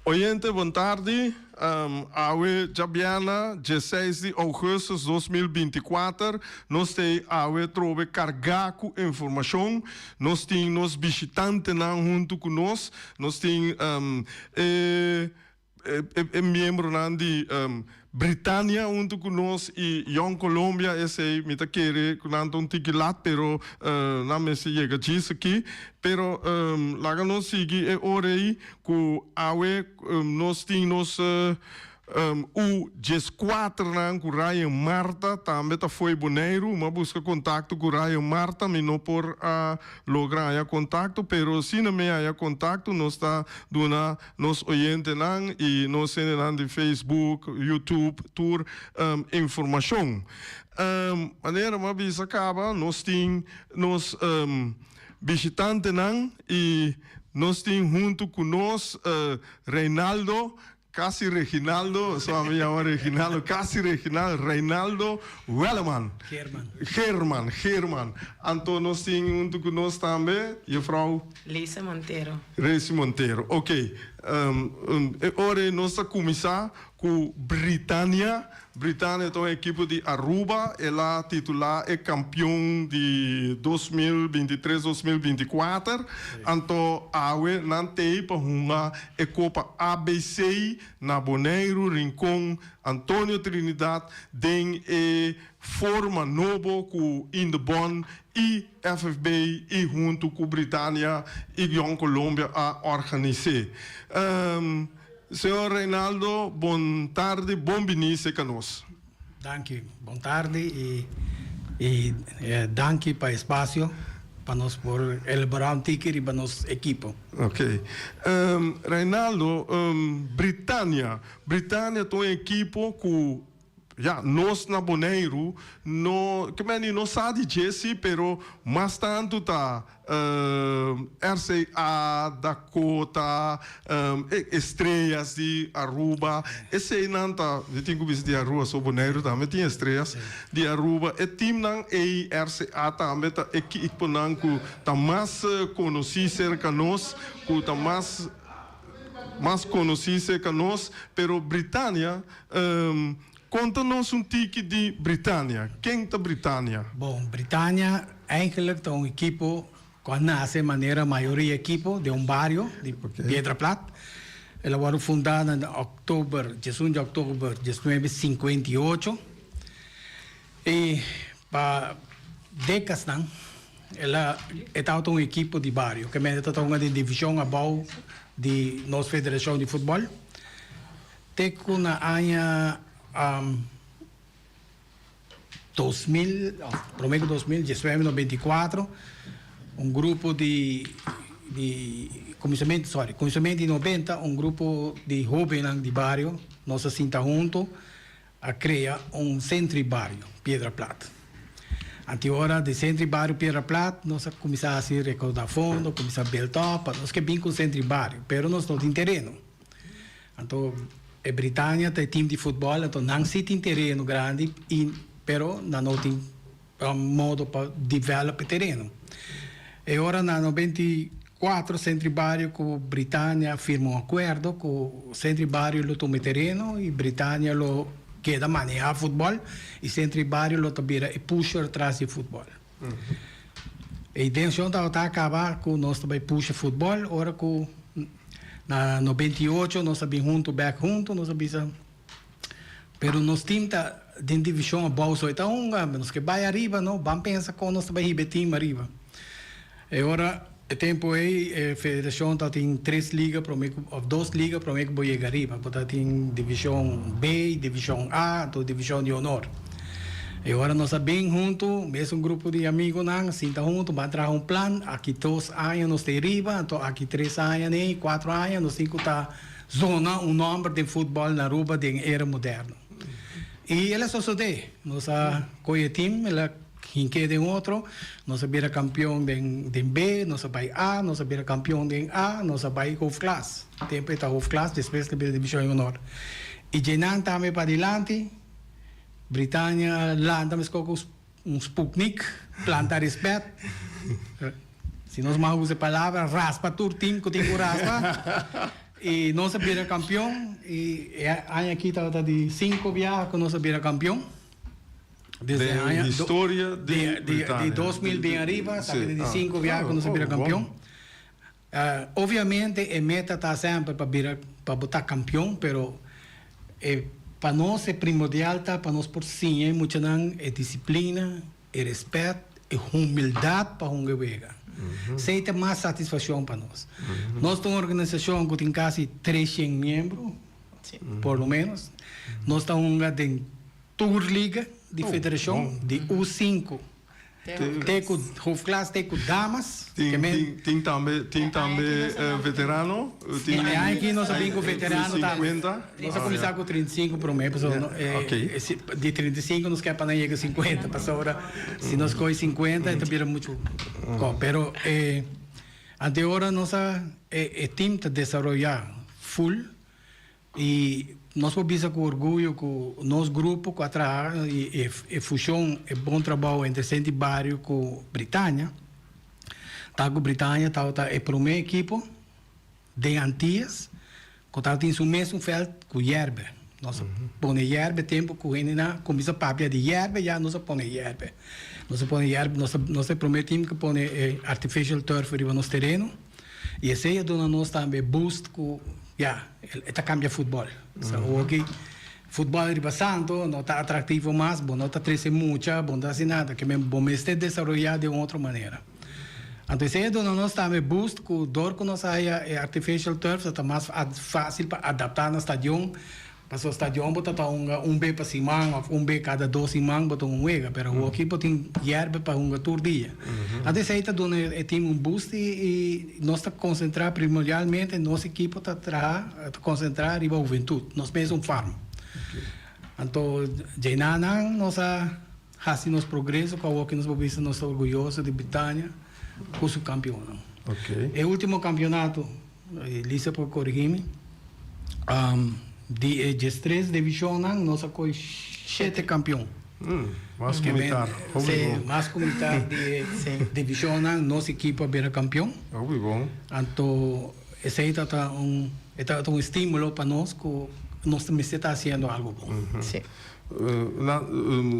Oyente, bon tardi. Awe djabièrnè, diesseis di ougùstùs 2024, nos t'ei awe trobe kargá ku informashon. Nos tin nos bishitantenan huntu ku nos. Nos tin e e miembronan di Britania huntu ku nos i Jong Colombia. Esei mi ta kere ku nan ta un tiki lat, pero nan mester yega djis aki. Pero laga nos sigui e ora ei ku awe nos tin nos U dieskuaternan ku Ryan Marta tambe ta fo'i Boneiru. Mi a buska kontakto ku Ryan Marta, mi no por a logra haña kontakto, pero si na mi haña kontakto nos ta duna nos oyentenan i nos hendenan di Facebook, YouTube tur informashon. Manera mi a bisa kaba nos tin nos bishitantenan i nos tin huntu ku nos Reinaldo, kasi Reginaldo, so ami yama Reginaldo, kasi Reginaldo, Reinaldo Welleman. Geerman. Geerman, Geerman. Anto nos tin huntu ku nos tambe jefrou. Lisa Montero. Resi Montero, ok. E ora ei nos ta kuminsá ku Britania. Britania ta un ekipo di Aruba. El a titulá e kampion di 2023, 2024. Anto awe nan t'ei pa hunga e Kopa ABC na Boneiru, Rincon, Antonio Trinidad den e forma nobo ku Indebon i FFB i huntu ku Britania i Jong Colombia a organis'é. Señor Reinaldo, bon tardi, bon bini serka nos. Danki, bon tardi i i danki pa e spasio pa nos por elaborá un tiki riba nos ekipo. Ok. Reinaldo, Britania, Britania ta un ekipo ku Ya, nos na Boneiru no, ke meni no sa di dje si, pero mas tantu ta RCA, Dakota, e estrellas di Aruba, eseinan ta, mi tin ku bisa di Aruba, so Boneiru tambe tin estrellas di Aruba, e teamnan ei, RCA tambe ta ekiponan ku ta mas konosí serka nos, ku ta mas mas konosí serka nos, pero Britania. Konta nos un tiki di Britania. Ken ta Britania? Bon, Britania eigenlijk ta un ekipo ku a nase manera mayoria ekipo den un bario di Piedra Plat. El a wòrdu fundá na òktober, 11 di òktober 1958 i pa dékasnan el a e tabata un ekipo di bario, ke mester ta hunga den divishon abou di nos federashon di futbòl. Te ku na aña 2000, òf promé ku 2000, 1994, un grupo di di kuminsamentu, sòri, kuminsamentu di noventa, un grupo di hóbennan di bario nos a sinta huntu a krea un sentro di bario, Piedra Plat. Anto ora di sentro di bario Piedra Plat nos a kuminsá hasi rekoudá fondo, kuminsá build up, pa nos ke bin ku un sentro di bario, pero nos no tin tereno. Anto e Britania ta e team di futbol, anto nan si tin tereno grandi y pero nan no tin modo pa develop e tereno. E ora na 94 Centro y Bario cu Britania a firma un acuerdo cu Centro y Bario lo tuma e tereno y Britania lo keda maneha futbol y Centro y Bario lo ta bira e pusher tras di futbol. E intencion tabata a caba cu nos ta bay pusha futbol ora cu na 98 nos a bin hunto bek hunto nos a bisa pero nos team ta den division abou so e ta hunga nos ke bay ariba no ban pensa con nos ta bay hiba e team ariba e ora e tempo ey e federacion tabatin tres liga prome cu of dos liga prome cu bo yega ariba bo tabatin division B division A anto division di honor e ora nos a bin hunto mesun grupo di amigonan sinta hunto ban traha un plan aki dos aña nos ta e riba anto aki tres aña ney cuatro aña nos tin cu ta zona un nomber den futbol na Aruba den era moderno y el a sosode nos a coge e team el a Hink'é den otro, nos a bira kampion den den B, nos a bai A, nos a bira kampion den A, nos a bai hoofdklas. Tempu e ta hoofdklas, despues ta bira divishon di honor. I djenan tambe padilanti, Britania lanta meskos ku un sputnik, planta respet, si nos mag usa e palabra, raspa tur tim ku tin ku raspa. I nos a bira kampion i e aña aki tabata di sinku biaha ku nos a bira kampion. Desde e aña historia di Britania. Di 2000 bin ariba tabata di sinku biaha ku nos a bira kampion. Obviamente e meta ta semper pa bira pa bo ta kampion pero e pa nos e primordial ta pa nos por siña e muchanan e disiplina, e respet, e humildat pa hunga e wega. Esei ta mas satisfakshon pa nos. Nos ta un organisashon ku tin kasi treshen miembro, por lo menos. Nos ta hunga den tur liga di federashon, di U sinku te ku hoofdklas te ku damas. Tin tambe tin tambe veterano? E aña aki nos a bin ku veterano tambe. Nos a kuminsá ku 35 promé pasobra di 35 nos ke pa nan yega 50 pasobra si nos kohe 50 e ta bira muchu kò. Pero ante ora nos a e team ta desaroyá full i nos por bisa ku orguyo ku nos grupo ku a traha i e fushon e bon trabou entre Senti Bario ku Britania ta ku Britania tabata e promé ekipo Den Antillas ku tabatin su mesun vèlt ku yèrbe. Nos a pone yèrbe tempu ku hendenan kuminsá papia di yèrbe ya nos a pone yèrbe. Nos a pone yèrbe, nos nos ta e promé tim ku pone e artificial turf riba nos tereno i esei a duna nos tambe boost ku ya e ta kambia futbòl. Sa oki futbòl riba santo no ta atraktivo mas, bo no ta trese mucha, bo no ta hasi nada, ke men bo mester desaroyá den un otro manera. Anto esei a duna nos tambe boost ku dor ku nos haya e artificial turf ta mas fásil pa adaptá na stadion, pasobra stadion bo ta ta hunga un be pa siman òf un be kada dos siman bo ta un wega, pero awoki bo tin yèrbe pa hunga tur dia. Anto esei ta duna e team un boost i nos ta konsentrá primordialmente nos ekipo ta traha ta konsentrá riba huventut, nos mes un farm. Anto djenanan nos a. Hasi nos progreso ku awoki nos por bisa nos ta orguyoso di Britania ku su kampionnan. E ultimo kampionato, Lisa por korigi mi, di e diestres divishonnan nos a kohe shete kampion. Mas ku mitar. Si, mas ku mitar di e divishonnan nos ekipo a bira kampion. Hopi bon. Anto esei ta ta un e ta un estimulo pa nos ku nos mester ta hasiendo algo bon. Na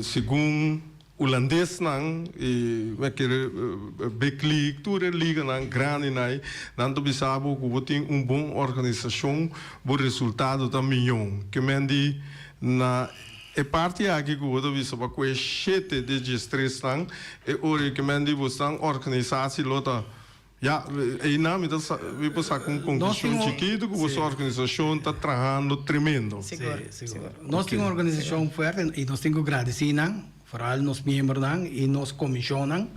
segun hulandesnan i mi a kere Big League tur e liganan grandinan ei nan ta bisa bo ku bo tin un bon organisashon bo resultado ta miyon. Ke men di na e parti aki ku bo ta bisa pa ku e shete di diestresnan e ora ei ke men di bo stan organisasi lo ta Ya, einan mi ta sa, mi por saca un conclusion chikito cu boso organisacion ta trahando tremendo. Sigur, sigur. Nos tin un organisacion fuerte y nos tin cu gradici nan, vooral nos miembronan y nos comisionnan,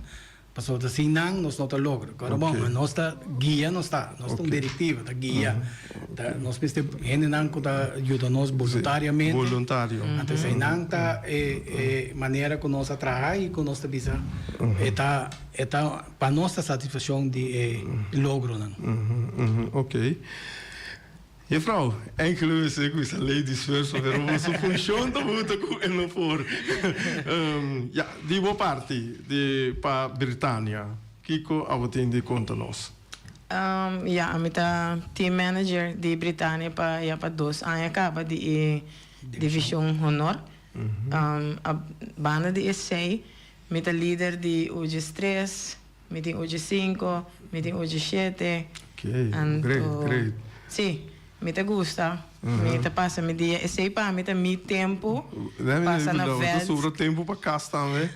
pasobra sin nan nos no ta logra. Pero bon, nos ta guia nos ta, nos ta un directiva, ta guia. Ta, nos mester hendenan cu ta yuda nos voluntariamente. Voluntario. Anto eseinan ta e, e manera cu nos a traha y cu nos ta bisa e ta, e ta. Pa nos ta satisfaccion di e logronan. Ok. Juffrouw, enkele wc cu sa ladies first, pero boso funcion ta buta cu e no por. Ja, di bo parti, di pa Britania, kico abo tin di conta nos? Ja, ami ta team manager di Britania pa ya pa dos aña caba di e division honor. A banda di esey, Mi ta lider di Uji Tres, mi tin Uji Sinku, mi tin Uji Shete. Ok, great, great. Sí, mi ta gusta. Mi ta pasa mi dia. Esei pa mi ta mi tempu pasa na vèlt. Ta sobra tempu pa kas tambe.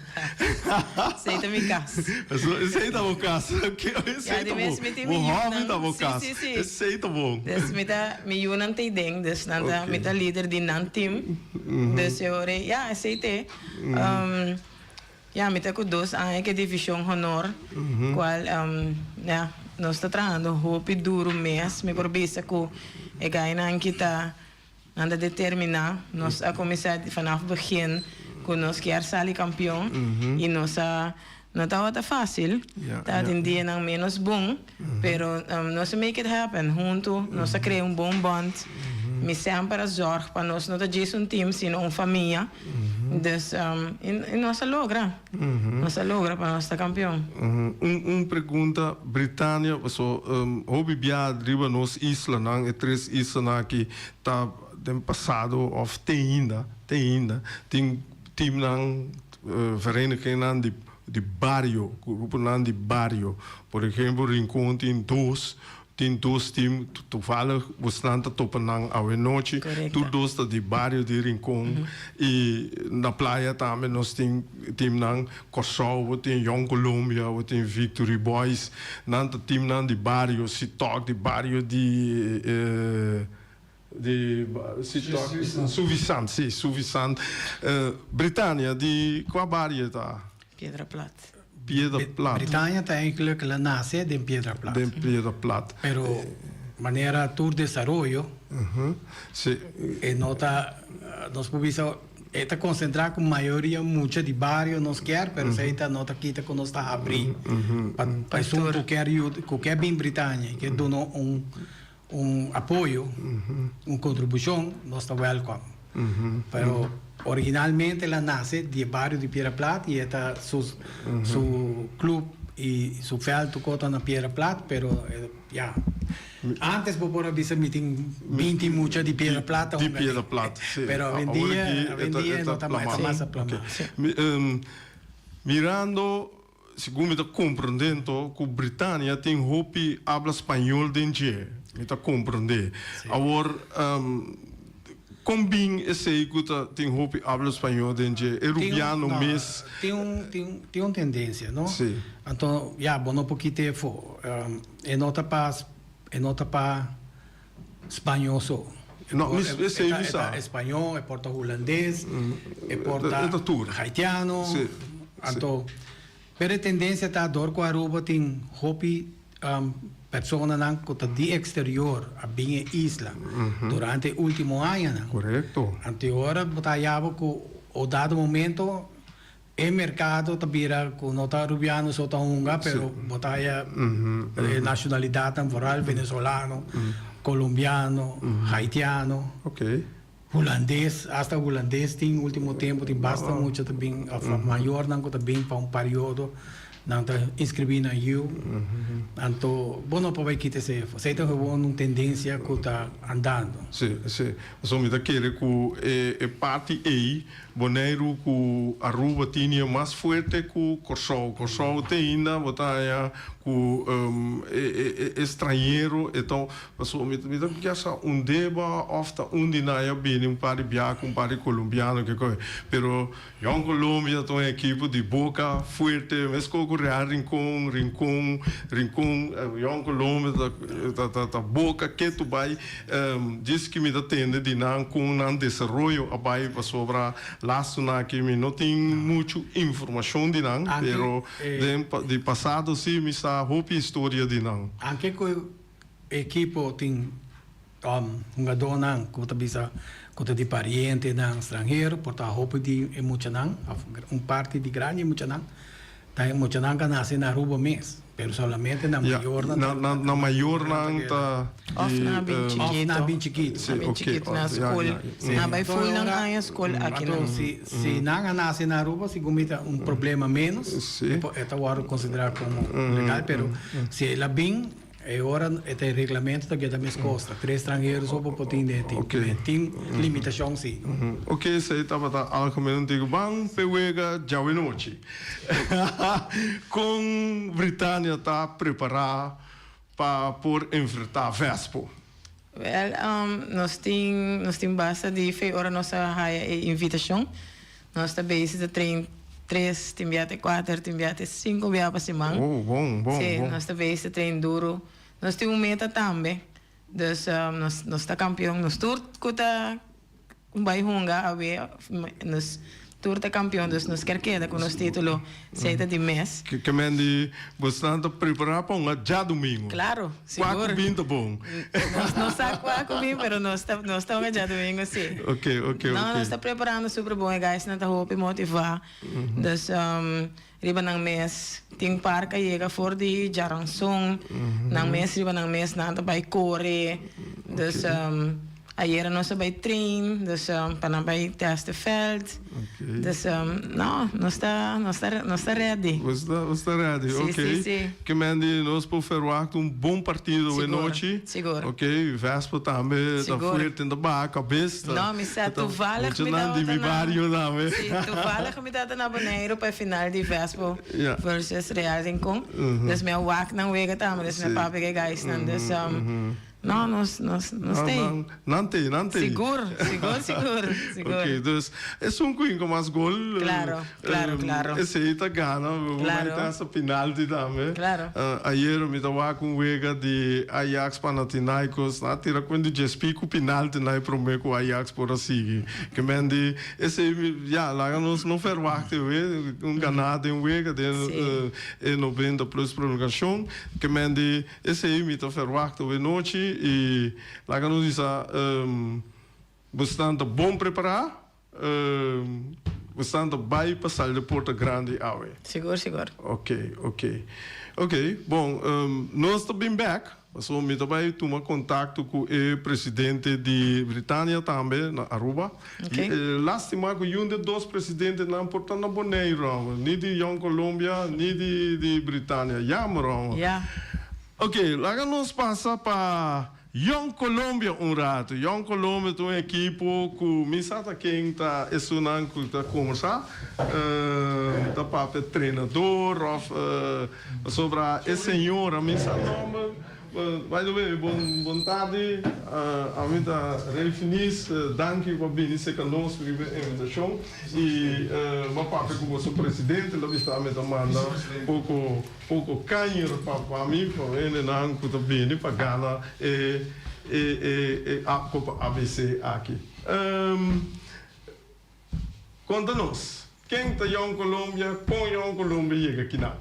Esei ta mi kas. Esei ta bo kas. Esei ta bo. Bo hòbi ta bo kas. Sí, sí, sí. Esei ta bon. Dus mi ta, mi yunan ta eiden, dus nan ta, mi ta lider di nan tim. Dus e ora ei, ya, esei t'e. Ya, mi ta ku dos aña ku e divishon honor, kual ya, nos ta trahando hopi duru mes. Mi por bisa ku e gainan ki ta, nan ta determiná. Nos a kuminsá vanaf begin ku nos kier sali kampion i nos a, no tabata fásil, tabatin dianan ménos bon, pero nos a make it happen huntu, nos a krea un bon bond. Mi semper a zorg pa nos no ta djis un team sino un famia. Dus y nos a logra. Nos a logra pa nos ta campeon. Un pregunta Britania paso hopi bia riba nos islanan e tres islanan aki ta den pasado of te ainda te ainda tin teamnan verenigingnan di di bario gruponan di bario por ehempel Rincon tin dos Tin dos team, toevallig bosnan ta topa nan awe nochi. Tur dos ta di bario di Rincon y na playa tambe nos tin teamnan Corsou, bo tin Jong Colombia, bo tin Victory Boys. Nan ta teamnan di bario, si tok di bario di di si tok Suffisant, si Suffisant. Britania di cua bario ta? Piedra Plat. Piedra Plat. Britania ta eigenlijk la nace den Piedra Plat. Den Piedra Plat. Pero manera tur desaroyo. Si. E no ta, nos por bisa, e ta concentra cu mayoria mucha di bario nos kier, pero esey ta no ta kita cu nos ta habri pa pa esun cu kier yuda, cu kier bin Britania y kier duna un un apoyo, un contribucion, nos ta welcome. Pero originalmente el a nace di e bario di Piedra Plat y e ta su su club y su veld tur cos ta na Piedra Plat, pero ya. Antes bo por a bisa mi tin binti mucha di Piedra Plat ta Di hunga Piedra Plat, si. Pero awendia, awendia no ta mas a plama. Mirando Segun mi ta comprende anto cu Britania tin hopi habla spañol den dje. Mi ta comprende. Awor, con bin esey cu ta tin hopi habla spañol den dje? E rubiano mes. Tin un, tin, tin un tendencia, no? Si. Anto, ya, bo no por kita e afo. E no ta pa, e no ta pa spañol so. No, mi, esey mi sa. E ta español, e por ta hulandes, e por ta haitiano. Si. Anto, pero e tendencia ta dor cu Aruba tin hopi personanan cu ta di exterior a bin e isla durante e ultimo añanan. Corecto. Anto e ora bo ta haya bo cu o dado momento E mercado ta bira cu no ta Arubiano so ta hunga, pero bo ta haya e nacionalidadnan vooral Venezolano, Colombiano, Haitiano, Hulandes, hasta Hulandes tin ultimo tempo tin basta mucha ta bin of mayornan cu ta bin pa un periodo nan ta inscribi nan yiu. Anto bo no por bay kita esey afo. Esey ta gewoon un tendencia cu ta andando. Si, si. Pasobra mi ta kere cu e parti ey Boneiru ku Aruba tini e mas fuerte ku Kòrsou. Kòrsou te ainda bo ta haña ku e estranhero e ta pasobra mi mi ta kier sa un deba òf ta un di nan a bini un par di biaha ku un par di kolombiano ke kos pero Jong Colombia ta un ekipo di boka fuerte meskos ku Real Rincon Rincon Rincon Jong Colombia ta ta ta boka ketu bai. Djis ki mi ta tende di nan kon nan desaroyo a bai pasobra lastunan aki mi no tin muchu informashon di nan, pero den di pasado si mi sa hopi historia di nan. Anke ku e ekipo tin hungadónan ku ta bisa ku ta di parientenan stranhero por ta hopi di e muchanan òf un parti di grandi e muchanan ta e muchanan ku a nase na Aruba mes. Pero solamente na mayornan ta. Na mayornan ta di. Of na bin chikito. Of na bin chikito. Na bin chikito na skol. Na bai full nan aña skol aki nan. Si nan a nase na Aruba segun mi ta un problema menos. E ta wòrdu konsiderá komo legal pero si el a bin e ora e ta e reglamento ta keda mes kos ta tres stranhero so bo por tin den e tim. Tin limitashon si. Ok esei tabata algemeen digo ban p'e wega djawe nochi. Kon Britania ta prepará pa por enfrentá Vespo? Wèl, nos tin nos tin basta di fe ora nos a haya e invitashon. Nos ta bezig ta train tres, tin bia te kuater, tin bia te sinku bia pa siman. Oh, bon, bon, Sí, bon. nos ta bezig ta train duru. Nos tin un meta tambe. Dus nos nos ta kampion. Nos tur ku ta bai hunga awe nos tur ta kampion dus nos kier keda ku nos titulo esei ta di mes. Ke men di bosnan ta prepara pa hunga djadumingu? Claro, Kua sigur. ku bin ta bon. Nos no sa kua ku bin pero nos ta nos ta hunga djadumingu si. Ok, ok, No, ok. nos ta preparando super bon e guysnan ta hopi motiva dus riba nan mes tin par ka yega for di djaranson nan mes riba nan mes nan ta bai kore dus. Ayera nos a bai train, dus pa nan bai test e veld. Dus no, nos ta, nos ta, nos ta ready. Nos ta, nos ta ready, Si, ok. si, si. Ke men di nos por verwacht un bon partido awe Sigur, nochi. sigur. Ok, Vespa tambe ta Sigur. fuerte ta baha kabes. Ta, No, mi sa ta toevallig mi muchanan di tabata mi na bario tambe. Si, toevallig mi tabata na Boneiru pa e final di Vespa Ja. versus Real Rincon. Dus mi a wak nan wega tambe, dus mi a Si. papia ku e guysnan. Dus No, nos, nos, nos Nan, tei. nan, nan tei, nan tei. Sigur, sigur, sigur, sigur. Ok, dus esun ku hinka mas gol. Claro, claro, claro. Esei ta gana, bo bai Claro. ta hasta penalti tambe. Claro. Ayera mi ta wak un wega di Ajax Panathinaikos, nan a tira kuen di djes piku penalti na e prome ku Ajax por a sigui. Ke men di esei mi, ya, laga nos no verwachta e we, un gana den wega den Si. e noventa plus prolongashon. Ke men di Esei mi ta verwachta awe nochi i laga nos bisa bosnan ta bon prepará, bosnan ta bai pa sali di porta grandi awe. Sigur, sigur. Ok, ok. Ok, bon, nos ta bin bek, pasobra mi ta bai tuma kontakto ku e presidente di Britania tambe na Aruba. Ok. Lastima ku yun di e dos presidentenan por ta na Boneiru awe, ni di Jong Colombia ni di Britania. Jammer awe. Ya. Ok, laga nos pasa pa Jong Colombia un ratu. Jong Colombia ta un ekipo ku mi sa ta ken ta esunnan ku ta kombersá, ta papia trenador òf pasobra e señora mi sa nòmber. By the way, bon bon tardi, ami ta Rey Finis, danki pa bini serka nos riba e invitashon i bo a papia ku boso presidente, lo bisa mi ta manda poko poko kanjer pa pa mi pa hendenan ku ta bini pa gana e e e Kopa ABC aki. Konta nos, ken ta Jong Colombia, kon Jong Colombia yega kinan?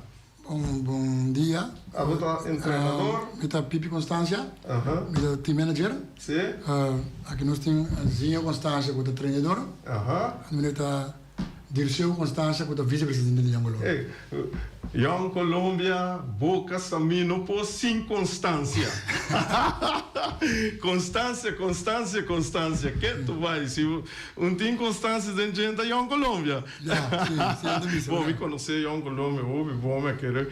Bon bon dia. Abo ta entrenador? Mi ta Pipi Constancia. Mi ta team manager. Si. Aki nos tin Zinho Constancia ku ta trenador. Anto mi ta Dirceu Constancia ku ta vice presidente di Jong Colombia. Jong Colombia, boca sa mi no por sin Constancia. Constancia, Constancia, Constancia. Ke tu bai si Un tin constancia den djenta Jong Colombia. Ya, si, si nan ta bisa. Bo mi conoce Jong Colombia hopi bon mi a kere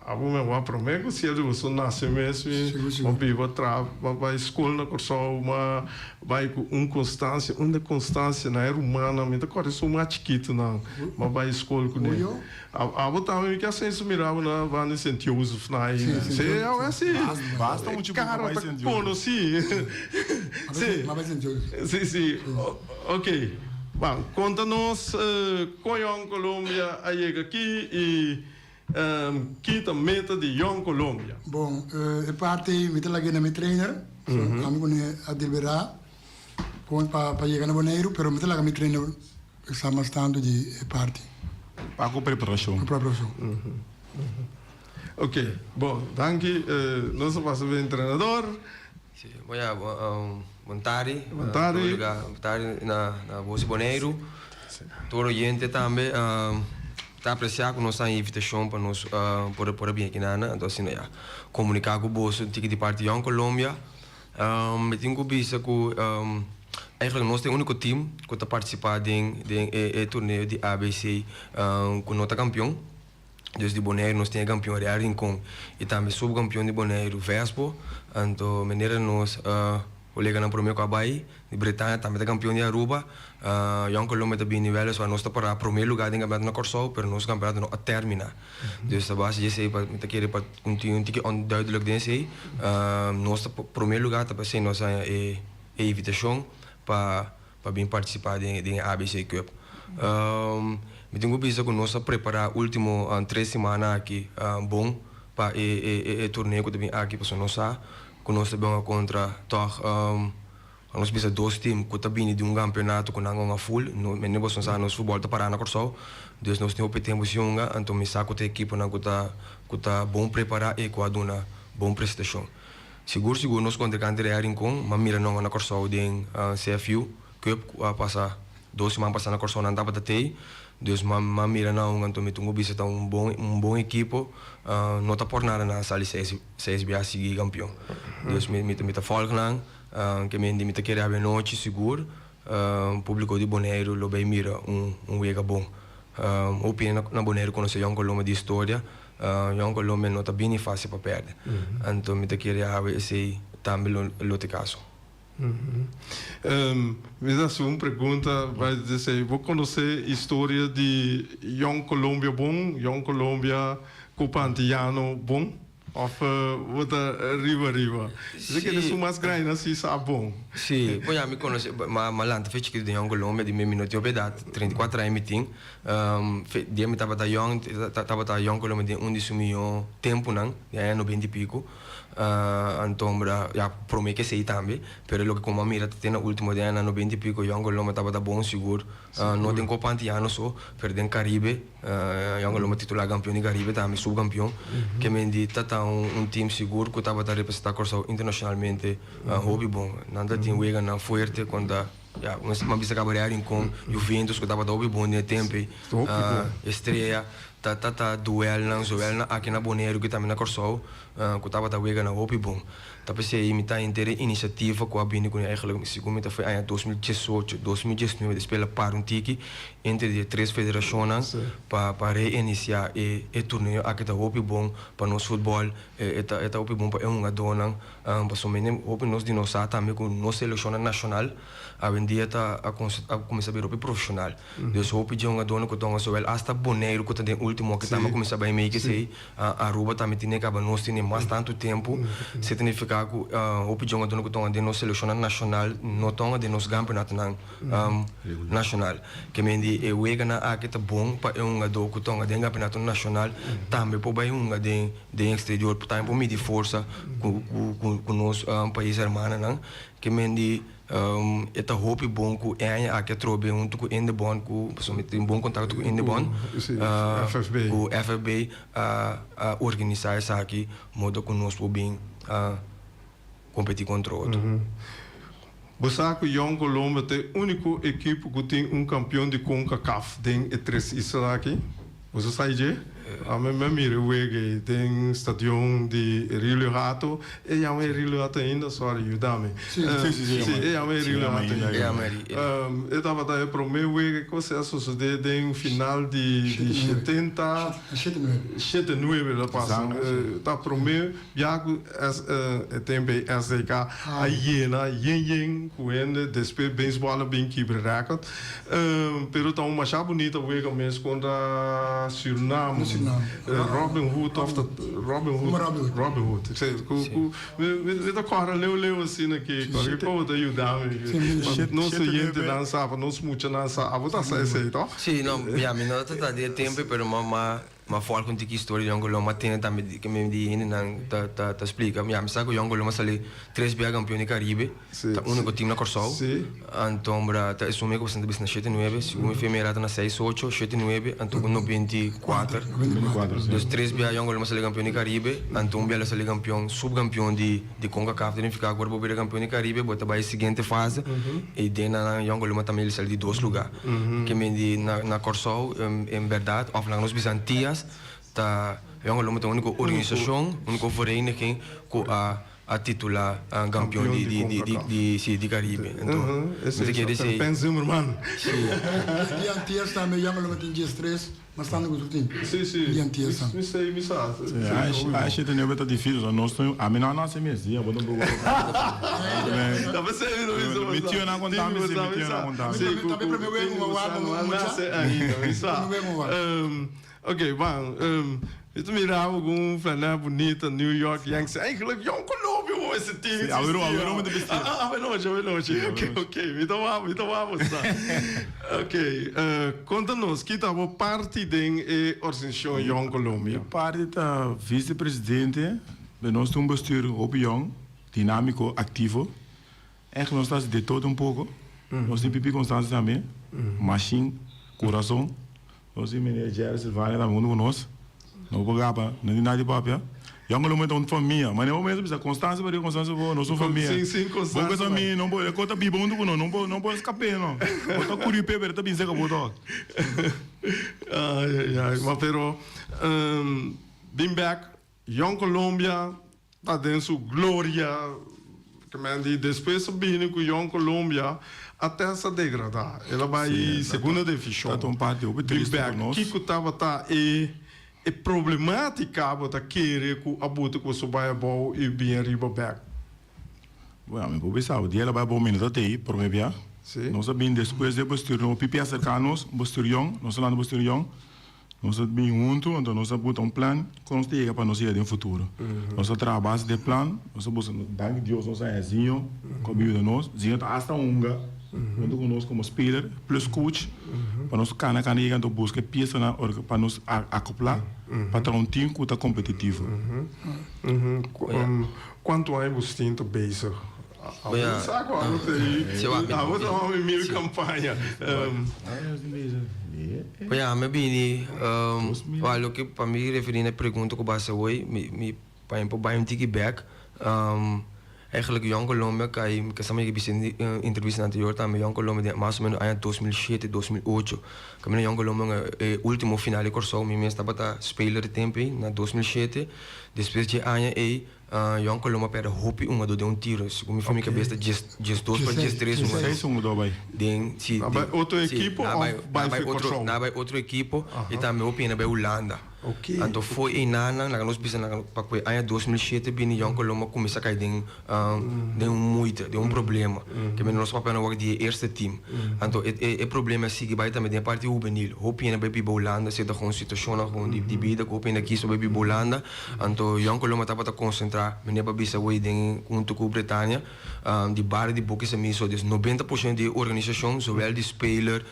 abo mi a wak prome cu cierto boso nace mes mi Sigur, sigur. a biba tra a bay school na Corsou ma bay cu un constancia unda constancia nan e rumannan mi ta corda esun mas chikito nan ma bay school cune Julio. Abo tambe mi ke hasi mira bo na banda di Sint Joseph na ahi. Sí, Sint Sí, Joseph, awe sí. si. Basta, Basta muchu bo Cara bai ta Sint Joseph. konosí. Ma Sí. bai Sint Joseph. Sí, sí. Ok. Bon, konta nos kon Jong Colombia a yega aki i ki ta meta di Jong Colombia. Bon, e parti mi ta lag'é na mi trainer. So, ami ku ne a deliberá kon pa yega na Boneiru, pero mi ta laga mi trainer Sa mas tantu di e parti. Pa ku preparashon. Ku preparashon. Ok, bon, danki. Nos a pasa ben entrenador. Si, bon ya, bon tardi. Bon tardi. Bon tardi na Voz di Boneiru. Tur oyente tambe ta apresiá ku nos ta invitashon pa nos por por a bini aki nan. Anto asina ya komuniká ku boso un tiki di parti Young Colombia. Mi tin ku bisa ku Eigenlijk nos ta e úniko team ku ta partisipá den den e e torneo di ABC ku no ta kampion. Dus di Boneiru nos tin e kampion Real Rincon i tambe supkampion di Boneiru Vespo. Anto manera nos koleganan promé ku a bai di Bretaña tambe ta kampion di Aruba. Jong Colombia ta bini wèliswaar nos ta pará promé lugá den kampeonato na Kòrsou pero nos kampeonato no a terminá. Dus a base di esei pa mi ta kere pa un tin un tiki onduidelijk den esei nos ta promé lugá ta p'esei nos a haña e e invitashon pa pa bin partisipá den den e ABC Cup. Mi tin ku bisa ku nos a prepará último tres simana aki bon pa e e e torneo ku ta bin aki pasobra nos sa ku nos ta bin kontra tòg nos bisa dos tim ku ta bini di un kampeonato ku nan a hunga ful. No mende boso sa nos futbòl ta pará na Kòrsou dus nos tin hopi tempu sin hunga anto mi sa ku ta ekiponan ku ta ku ta bon prepará i ku a duna bon prestashon. Sigur sigur nos kontrinkante Real Rincon m'a mira nan na Kòrsou den CFU Cup ku a pasa dos siman pasá na Kòrsou nan tabata tei dus m'a m'a mira nan anto mi tin ku bisa ta un bon un bon ekipo no ta por nada nan a sali seis seis bia sigui kampion dus mi mi ta volg nan. Ke men di mi ta kere awe nochi sigur publico di Boneiru lo bay mira un wega bon. Hopi hende na Boneiru conoce Jong Colombia di historia. Jong Colombia no ta bini facil pa perde. Anto mi ta kere awe esey tambe lo ta e caso. Mi ta haci un pregunta, bay esey, bo conoce historia di Jong Colombia bon, Jong Colombia Copa Antillano bon? Of bo ta riba riba? Esei kende su mas grandi si sa bon. Si, bon ya mi konosé, ma ma lanta fe chikitu den Jong Colombia di mi mi no tin hopi edat, 34 aña mi tin. Fe dia mi tabata yong tabata Jong Colombia den un di su mihó tempunan, den aña noventa y pico. Anto mira ya promé ke esei tambe, pero loke ku mi a mira te na ultimo den añanan noventa y pico Jong Colombia tabata bon sigur, no den Copa Antiano so, pero den Caribe. Jong Colombia titulá kampion di Caribe tambe subkampion. Ke men di ta ta un team sigur ku tabata representá Kòrsou internashonalmente hopi bon. Nan ta tin weganan fuerte kontra ya mi a bisa kaba Real Rincon, Juventus ku tabata hopi bon den e tempu ei. Estrella ta ta ta duelnan zowel aki na Boneiru ku tambe na Kòrsou ku tabata weganan hopi bon. Ta p'esei mi ta henter e inisiativa ku a bini kuné eigenlijk segun mi ta foi aña 2018, 2019 despues el a para un tiki entre di e tres federashonnan pa pa reinisiá e e torneo aki ta hopi bon pa nos futbòl e ta e ta hopi bon pa e hungadónan pasobra mene hopi nos di nos sa tambe ku nos selekshonnan nashonal awendia ta a a kuminsá bira hopi profeshonal. Dus hopi dje hungadónan ku ta hunga zowel asta Boneiru ku ta den último aki tambe a kuminsá bai mei kesei. Aruba tambe tine kaba nos tine mas tantu tempu. Esei ta nifiká ku hopi dje hungadónan ku ta hunga den nos selekshonnan nashonal no ta hunga den nos kampeonatonan nashonal. Ke men di e weganan aki ta bon pa e hungadó ku ta hunga den kampeonato nashonal tambe por bai hunga den den eksterior tambe por midi forsa ku ku nos pais hermanonan. Ke men di E ta hopi bon ku e aña aki atrobe huntu ku Indebon ku pasobra mi tin bon kontakto ku Indebon ku FFB a a organisá esaki modo ku nos por bin a kompetí kontra otro. Bo sa ku Jong Colombia ta e úniko ekipo ku tin un kampion di Concacaf den e tres isla aki? Boso sa dje? Ami mi a mira e wega ei den stadion di Erilio Hato. E yama Erilio Hato ainda? Sorry, yuda mi. Sí, sí, sí, sí, e yama Erilio Hato ainda. E tabata e prome wega ku a sosode den final di shetenta. Shete nuebe la pasa. Ta prome bia ku e tempu ei SDK a yena yen yen ku hende. Despues beisbòl a bin kibra rèkòrt. Pero ta un masha bunita wega mes kontra Surinam. Robin Hood of ta Robin Hood. Robin Hood. Ku mi ta kòrda leu leu asina ki kòrda ku bo ta yuda mi. Pa nos oyentenan sa, pa nos muchanan sa. Abo ta sa esei to? Si, no, ya mi no ta ta di e tempu pero mi Ma for ku un tiki historia di Jong Colombo a tene tambe di ke mi di hendenan ta ta ta splika. Ya mi sa ku Jong Colombo a sali tres bia kampion di Karibe, ta uniko tim na Kòrsou. Anto bra ta esun mi ku ta bisa na shete nuebe, segun mi fe mi era ta na seis ocho, shete nuebe, anto ku 94. Dus tres bia Jong Colombo a sali kampion di Karibe, anto un bia el a sali kampion, supkampion di di Concacaf. Ta nifiká ku ora bo bira kampion di Karibe bo ta bai e siguiente fase i den nan Jong Colombo tambe el sali di dos lugá. Ke men di na na Kòrsou en bèrdat òf laga nos bisa Antias ta Jong Colombo ta úniko organisashon, úniko vereniging ku a a titulá kampion di di di di di si di Karibe. Anto mi ta kere si. Pen Zimmerman. Si. Di Antias tambe Jong Colombo tin 13 mas tantu ku tur tin. Si si. Di Antias tambe. Mi sei mi sa. Ashi ta nebe ta dificil so nos no ami no a nace mes dia bo tampoco. Ta pesey mi no bisa bo sa. Mi tio nan conta mi si mi tio nan conta mi. Si ku ku bo sa no a nace ainda mi sa. Ok ban mi ta mira bo ku un flanel bunita New York Yankees eigenlijk Jong Colombia bo mester tin Si awe awe mi ta bisti. Awe nochi awe nochi ok ok mi ta wak mi ta wak bo sa. Ok konta nos ki ta bo parti den e organisashon Jong Colombia? Mi parti ta vice presidente, nos tin un bestuur hopi jong, dinamico, activo. Echt nos ta haci de todo un poco. Nos tin Pipi Constance tambe, machine, curason. Nos tin meneer Jerry Silvania tambe hunto cu nos. No por gaba, no tin nada di papia. Jong Colombia ta un famia. Ma ne bo mester bisa Constance pa riba, Constance pa bo, nos un famia. Sin, sin Constance. Bo cu esa mi, no por, e cos ta biba hunto cu nos, no por, no por escap'é no. Bo ta curi p'e, pero e ta bin cerca bo toch. Ay, ay, ay. Ma pero, bin bek, Jong Colombia ta den su gloria. Ke men di despues a bini ku Jong Colombia a tesa degradá. El a bai segunda divishon. Ta un parti hopi tristu pa nos. Kiko tabata e e problematica bo ta kere ku a buta ku su bai abou i bini ariba bek? Bueno, mi por bisa bo, dia el a bai abou mi no ta tei prome bia. Nos a bini despues di e bestuur nobo. Pipi a aserká nos, un bestuur yong, nos a lanta un bestuur yong. Nos a bin huntu, anto nos a buta un plan kon nos ta yega pa nos yega den futuro. Nos a traha a base di e plan, nos a buska, danki Dios nos a haña Zinho ku a bin yuda nos. Zinho ta asta hunga huntu ku nos komo speler plus coach pa nos kana kana yega anto buska e piesanan pa nos akopla pa traha un team ku ta kompetitivo. Kuantu aña bo tin ta bezig? Abo sa ku abo ta ei, abo ta hopi mil kampaña. Ya, mi a bini, wak loke pa mi referí na e pregunta ku bo hasi awor, mi pa mi por bai un tiki bèk. Eigenlijk Jong Colombia kai, mi kasa mi a bisa den entrevista anterior tambe, Jong Colombia den mas o menos aña 2007, 2008. Kaminda Jong Colombia e ultimo final di Kòrsou, mi mes tabata speler e tempu ei, na 2007. Despues dje aña ei, Jong Colombia a perde hopi hungadó den un tiro. Segun mi for mi kabes ta 12 pa 13 hungadó. Seis hungadó bai. Den, si. Nan bai otro ekipo òf bai fi Kòrsou? Nan bai otro ekipo i tambe hopi hende bai Hulanda. Anto fo'i einan laga nos bisa nan pa ku e aña 2007 bini Jong Colombia a kuminsá kai den den un moeite, den un problema. Ke mende nos papia nan wak di e eerste team. Anto e e problema a sigui bai tambe den e parti hubenil. Hopi hende bai biba Hulanda, esei ta gewoon situashonnan gewoon di bida ku hopi hende a kis pa bai biba Hulanda. Anto Jong Colombia tabata konsentrá, mende pa bisa wei den huntu ku Bretania, di bario di Boki Samiso. Dus 90% di e organisashon, zowel di speler,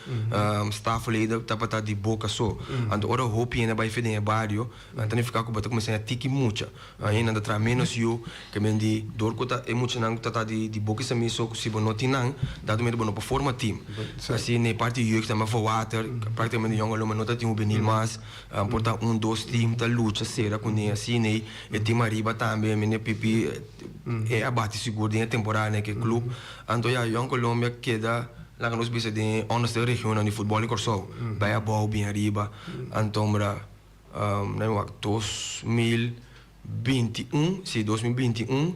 stafleden, tabata di Boka so. Anto ora hopi hende bai fe den e bario, ta nifiká ku bo ta kuminsá tiki mucha. Hendenan ta traha ménos yu, ke men di dor ku ta e muchanan ku ta ta di Boki Samiso ku si bo no tin nan, dado momento bo no por forma team. Asina e parti jeugd tambe verwater, praktikamente Jong Colombia no ta tin hubenil mas. Por ta un dos team ta lucha sera kuné asina ei e team ariba tambe mene pipi e a bati sigur den e temporada na ke club anto ya Jong Colombia keda laga nos bisa den e onderste regionnan di futbol di Kòrsou bai abou bin ariba anto mira nan mi wak 2021 si 2021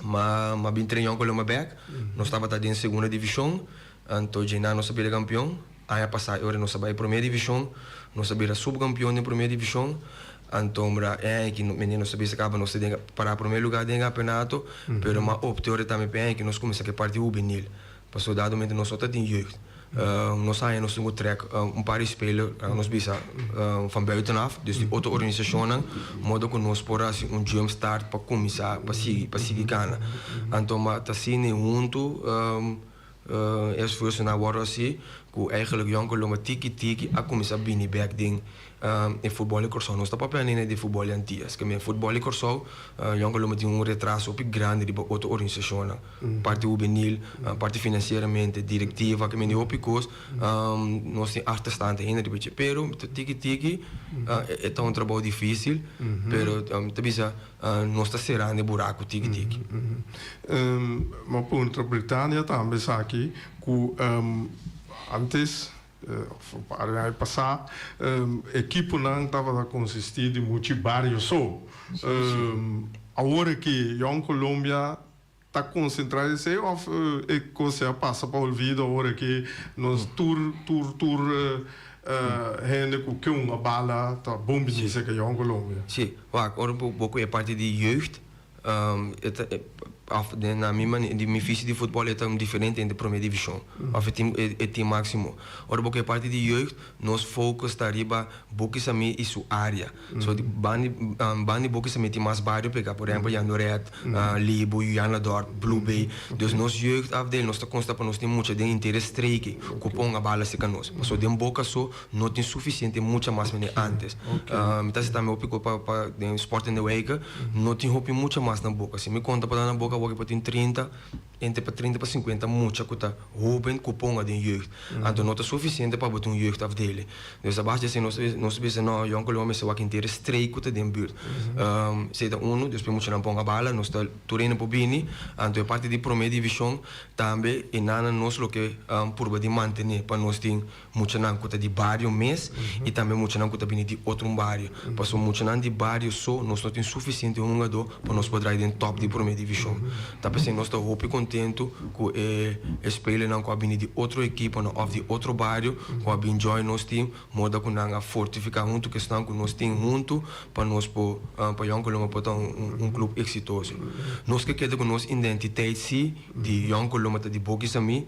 ma ma bin train Jong Colombia bek nos tabata den segunda divishon anto djina nos a bira kampion. Aña pasá e ora nos a bai promé divishon, nos a bira supkampion den promé divishon, anto mira e aña aki mende nos a bisa kaba nos ta den pará promé lugá den e kampeonato, pero m'a opte ora tambe p'e aña aki nos kuminsá ku e parti hubenil, pasobra dado momento nos no ta tin jeugd. Nos haña nos tin ku trèk un par di speler, nos bisa van buitenaf, dus di otro organisashonnan, modo ku nos por hasi un jump start pa kuminsá pa sigui pa sigui gana. Anto m'a ta asina huntu. E esfuersonan a wòrdu hasi ku eigenlijk Jong Colombia tiki tiki a kuminsá bini bèk den e futbòl di Kòrsou. Nos ta papia nene di futbòl di Antias. Ke men futbòl di Kòrsou, Jong Colombia tin un retraso hopi grandi riba otro organisashonnan. Parti hubenil, parti finansieramente, direktiva, ke men di hopi kos nos tin achterstand ainda riba dje. Pero tiki tiki e ta un trabou difísil, pero mi ta bisa Nos ta serando e buraku tiki tiki. Mi a puntra Britania tambe esaki ku antes of un par di aña pasá ekiponan tabata konsistí di muchi bario so. Awor aki Jong Colombia ta konsentrá esei òf e kos a pasa pa olvido awor aki nos tur tur tur hende ku ke un bala ta bon bini serka Jong Colombia? Sí, wak ora bo ku e parti di jeugd e ta òf den na mi manera di mi visi di futbòl e ta un diferente entre promé divishon òf e tim e tim máksimo. Ora bo ku e parti di jeugd nos focus ta riba Bokisami i su área. So di banda banda di Bokisami tin mas bario pega, por ehempel Jandoret, Libo, Julianadorp, Blue Bay. Dus nos jeugdafdeling nos ta konsta pa nos tin mucha den inter e streken ku ponga bala serka nos. Pasobra den Boka so no tin sufisiente mucha mas manera antes. Mi ta hasi tambe hopi kos pa pa den Sport in de Wijke, no tin hopi mucha mas na Boka. Si mi konta pa nan na Boka awor por tin 30. Entre pa 30 pa 50 mucha ku ta hoben ku ponga den jeugd. Anto no ta sufisiente pa bo tin un jeugdafdeling. Dus a base di esei nos nos bisa no, Jong Colombia mester wak henter e streek ku ta den buurt. Esei ta unu, despues muchanan ponga bala, nos ta tur hende por bini. Anto e parti di prome divishon tambe e nannan nos loke purba di mantene pa nos tin Muchanan ku ta di bario mes i tambe muchanan ku ta bini di otro un bario. Pasobra muchanan di bario so nos no tin sufisiente hungadó pa nos por drai den tòp di promé divishon. Ta p'esei nos ta hopi kontentu ku e spelernan ku a bini di otro ekiponan òf di otro bario ku a bin join nos team moda ku nan a fortifiká huntu ku esnan ku nos tin huntu pa nos por pa Jong Colombo por ta un club eksitoso. Nos ke keda ku nos identiteit si di Jong Colombo ta di Bokisamí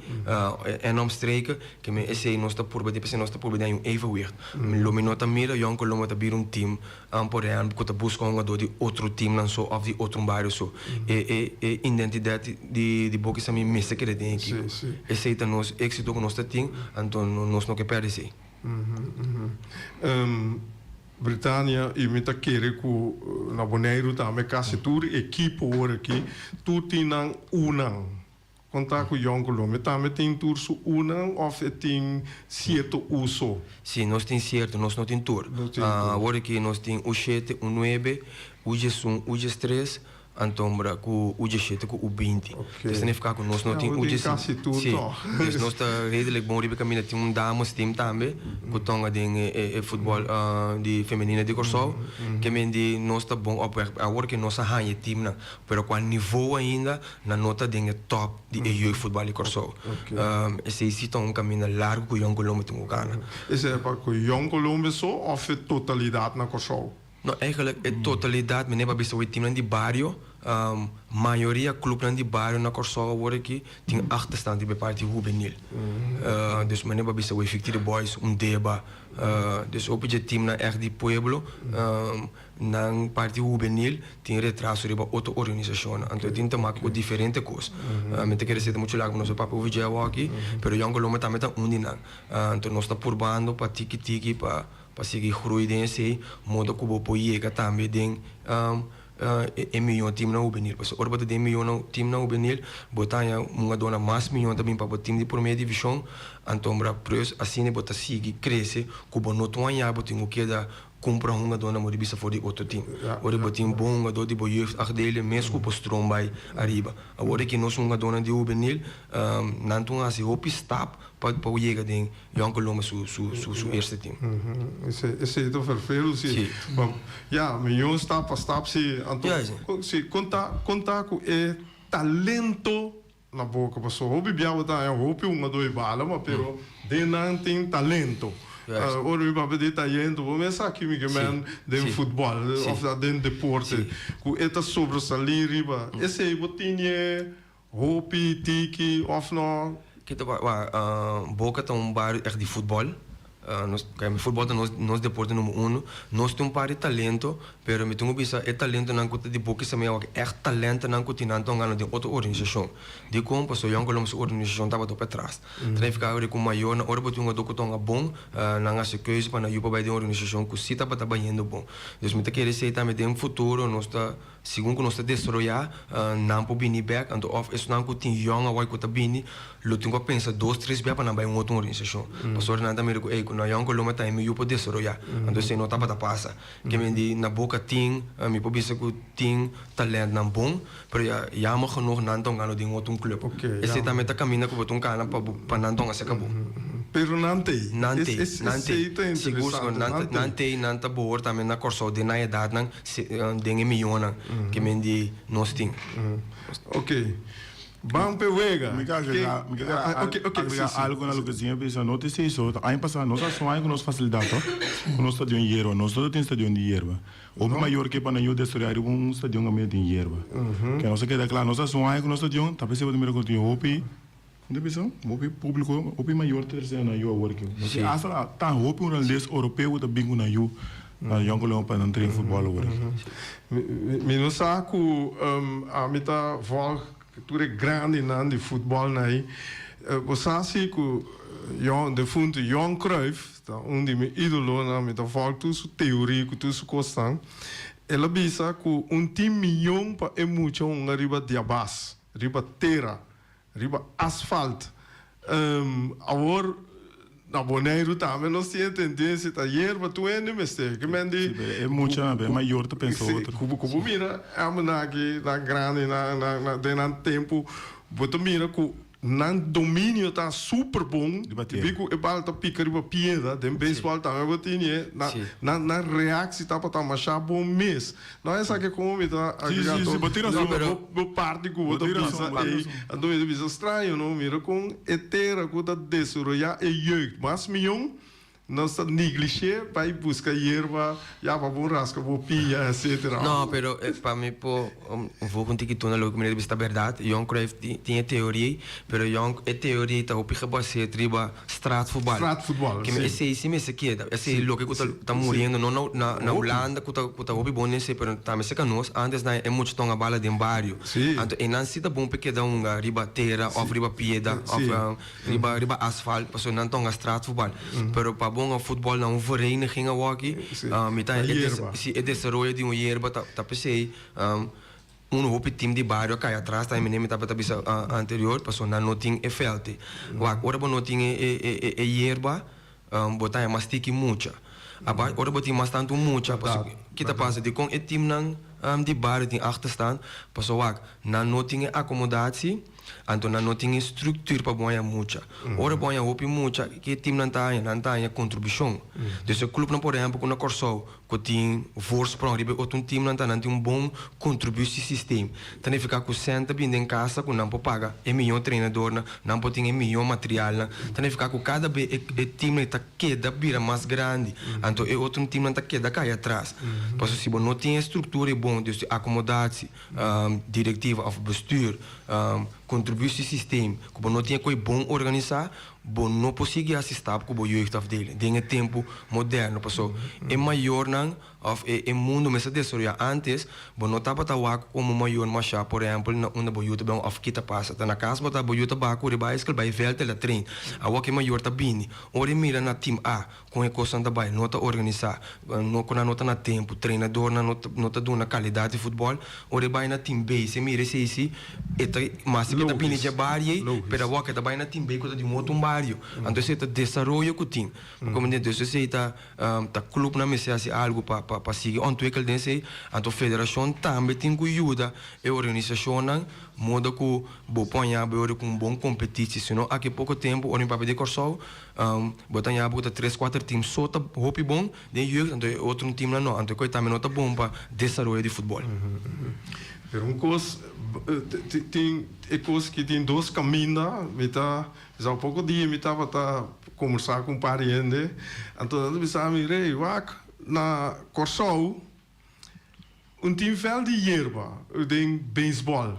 en omstreken. Ke men esei nos ta purba di p'esei nos ta purba di haña un evenwicht. Lo mi no ta mira Jong Colombo ta bira un team por ehèmpel ku ta buska un hungadó di otro teamnan so òf di otro un bario so. E e e identidat di di Boki Samí mester keda den ekipo. Esei ta nos éksito ku nos ta tin, anto nos no ke pèrdè esei. Britania i mi ta kere ku na Boneiru tambe kasi tur ekipo wor aki tur tin nan unan. Kon ta ku Jong Colombia tambe tin tur su unan of e tin sierto uso? Si, nos tin sierto, nos no tin tur. Awor aki nos tin U shete, U nuebe, U diesun, U diestres, antombra ku U diesshete ku U binti. Esei signifiká ku nos no tin U diesinku. Si, dus nos ta redelijk bon riba e kaminda. Tin un dames team tambe ku tonga den e futbòl di femenino di Kòrsou. Ke men di nos ta bon op weg. Awor ke nos a haña e teamnan, pero kua nivou ainda Nan no ta den e top di e jeugdvoetbal di Kòrsou. Esei si ta un kaminda largu ku Jong Colombia tin ku gana. Esei ta pa ku Jong Colombia so òf e totalidat na Kòrsou? No, eigenlijk e totalidat, mi nepa bisa wei teamnan di bario, mayoria klupnan di bario na Kòrsou awor aki tin achterstand riba e parti hubenil. Dus mi nepa bisa wei Victory Boys, un Deba, dus hopi dje teamnan ègt di pueblo. Nan parti hubenil tin retraso riba otro organisashonnan, anto e tin ta maka ku diferente kos. Mi ta kere seta muchu largu pa nos a papia over dje awoki, pero Jong Colombo tambe ta un di nan. Anto nos ta purbando pa tiki tiki pa pa sigui grui den esei, modo ku bo por yega tambe den e mihó timnan hubenil. Pasobra ora bo ta den e mihó timnan hubenil, bo ta haña un hungadónan mas mihó ta bin pa bo tim di promé divishon, anto prus asina bo ta sigui krese ku bo no ta haña bo tin ku keda Kumpra hungadónan bo di bisa for di otro tim. Ora bo tin bon hungadó di bo jeugdafdeling mes ku por strom bai ariba. Awor aki nos hungadónan di hubenil nan tun hasi hopi stap pa pa yega den Jong Colombia su su su eerste tim. Esei ta vervelend si. Ya, miyon stap pa stap si. Anto si kon ta kon ta ku e talento Na boca paso hopi bia bo ta haña hopi hungadó e bala ma pero den nan tin talento. Ora mi papia di talento bo mes sa kimi ke men den futbol of den deporte ku e ta sobresalí riba esei bo tine hopi tiki of no. Ke ta Boca ta un bario echt di futbol. Nos futbol ta nos nos deporte number uno. Nos tin un par di talento, pero mi tin ku bisa e talentonan ku ta di boki sa mi awor ègt talentonan ku tin nan ta gana den otro organisashon. Dikon? Pasobra Jong Colombia su organisashon tabata op atras. Ta nifiká ku ku mayornan ora bo tin un hungadó ku ta hunga bon, nan hasi keuze pa nan yu pa bai den un organisashon ku si tabata bayendo bon. Dus mi ta kere esei tambe den futuro nos ta Segun ku nos ta desaroyá, nan por bini bèk, anto òf esnan ku tin yòn awor ku ta bini lo tin ku a pensa dos tres bia pa nan bai un otro organisashon. Pasobra nan ta mira ku ey ku na yòn Colombia tambe mi yu por desaroyá. Anto esei no tabata pasa. Ke men di na boka tin, mi por bisa ku tin talèntnan bon, pero ya jammer genoeg nan ta un gano den otro un club. Esei tambe ta kaminda ku bo ta un kana pa bo pa nan ta un aseka bo. Pero nan t'ey. Nan t'ey, nan t'ey. Esei ta Sigur, interesante. nan nan t'ey, nan ta bohor tambe na Kòrsou den nan edatnan. Den e miyonan ke men di nos tin. Ok. Ban p'e wega. Mi ka agrega, mi ka agrega algo na loke Zinho a bisa. No ta esei so. Aña pasá nos a suaña ku nos fasilidat to, ku nos stadion yerba. Nos no ta tin stadion di yerba. Hopi mayor ke pa nan yu desaroyá riba un stadion kaminda tin yerba. Ke nos a keda kla. Nos a suaña ku nos stadion, ta p'esei bo ta mira ku tin hopi. Bo ta bisa, hopi públiko, hopi mayor ta trese nan yu awor aki. No si asta tan hopi hulandes oropeo ku ta bin ku nan yu na Jong Colombia pa nan train futbòl awor aki. Mi no sa ku ami ta vòlg tur e grandinan di futbòl na ei. Bo sa si ku defuntu Johan Cruijff ta un di mi ídolonan, mi ta vòlg tur su teoria ku tur su kosnan. El a bisa ku un tin miyon pa e mucha hunga riba diabas, riba tera. riba asfalt. Awor na Boneiru tambe nos tin e tendensia ta yerba tur hende mester. Ke men di. Si, pero e mucha e mayor ta pensa otro. Si, ku bo mira hòmbernan aki nan grandi nan nan den nan tempu bo ta mira ku Nan dominio ta super bon. Riba tera. Bi ku e bal ta pika riba piedra. Den beisbòl tambe bo tin e. Nan nan nan reaksi tabata masha bon mes. No esaki komo mi ta agrega Si, si, anto si, bo tin rason. Bo bo parti ku bo Bo ta tin rason, bisa bo tin ei. rason. Anto mi ta bisa straño no. Mira kon e tera ku ta desaroyá e jeugd mas mion. Nos ta negligé bai buska yerba, ya pa bo raska bo pia, etcetera. No, pero pa mi por voeg un tiki toe na loke meneer bisa ta berdad. Johan Cruijff tin e teoria ei, pero Johan e teoria ei ta hopi gebaseerd riba straatvoetbal. Straatvoetbal, Ke mi si. esei si mester keda. Esei Si, loke ku ta si, ta si. muriendo no na na Hopi. Hulanda ku ta ku ta hopi bon den esei, pero tambe serka nos. Antes nan e mucha tonga bala den bario. Si. Anto einan si ta bon pa e keda hunga riba tera Si. of riba pieda of Si. Riba riba asfalt pasobra nan ta hunga straatvoetbal. Pero pa bo hunga futbol na un vereniging awoki mi ta Na e yerba. si e desaroyo di un yerba ta ta p'esei un hopi team di bario a kai atras tambe manera mi tabata bisa anterior pasobra nan no tin e veld ei. Wak ora bo no tin e e e yerba bo ta haña mas tiki mucha. Aba ora bo tin mas tantu mucha pasobra ki ta pasa dikon e teamnan di bario tin achterstand pasobra wak nan no tin e akomodatie. Anto nan no tin e structuur pa bo haña mucha. Ora bo haña hopi mucha, ke teamnan ta haña? Nan ta haña contribucion. Dus e clubnan por ehempel ku na Kòrsou ku tin voorsprong riba e otro teamnan ta nan tin un bon contributiesysteem. Ta nifiká ku sèn ta bini den kasa ku nan por paga e mihó trainadornan, nan por tin e mihó materialnan. Ta nifiká ku kada be e teamnan ta keda bira mas grandi, anto e otro teamnan ta keda kai atras. Pasobra si bo no tin e structuur ei bon, dus di acomodatie, Directiva of bestuur, contributiesysteem cu bo no tin e coi bon organisa, bo no por sigui haci stap cu bo jeugdafdeling den e tempo moderno. Paso e mayornan of e mundo mester desaroya. Antes bo no tabata wak como mayor masha, por ehempel na unda bo yu ta bin of kita pasa. Ta na cas bo ta, bo yu ta baha curi bicycle bay veld el a train. Awor cu e mayor ta bini, ora e mira na team A, Kon e kosnan ta bai no ta organisá, no ku nan no ta na tempu, trenadornan no ta no ta duna kalidat di futbòl. Ora e bai na tim B, si e mira esei si, e ta mas e ta bini dje bario ei, pero awor e ta bai na tim B ku ta di un otro un bario. Anto esei ta desaroyo ku tin. Bo komprende? Dus esei ta ta klupnan mester hasi algu pa pa pa sigui ontwikkel den esei. Anto federashon tambe tin ku yuda e organisashonnan moda ku bo por haña bo ku un bon kompetisi. Si no aki poko tempu ora mi papia di Kòrsou, Bo ta ña bo ta tres kuater team so ta hopi bon den jeugd anto e otro teamnan no anto e koe tambe no ta bon pa desaroyo di futbol. Pero un kos tin e kos ki tin dos kaminda mi ta bisa poko dia mi tabata kombersá ku un par di hende anto nan ta bisa mi rey wak na Kòrsou Un tin vèlt di yerba den beisbòl.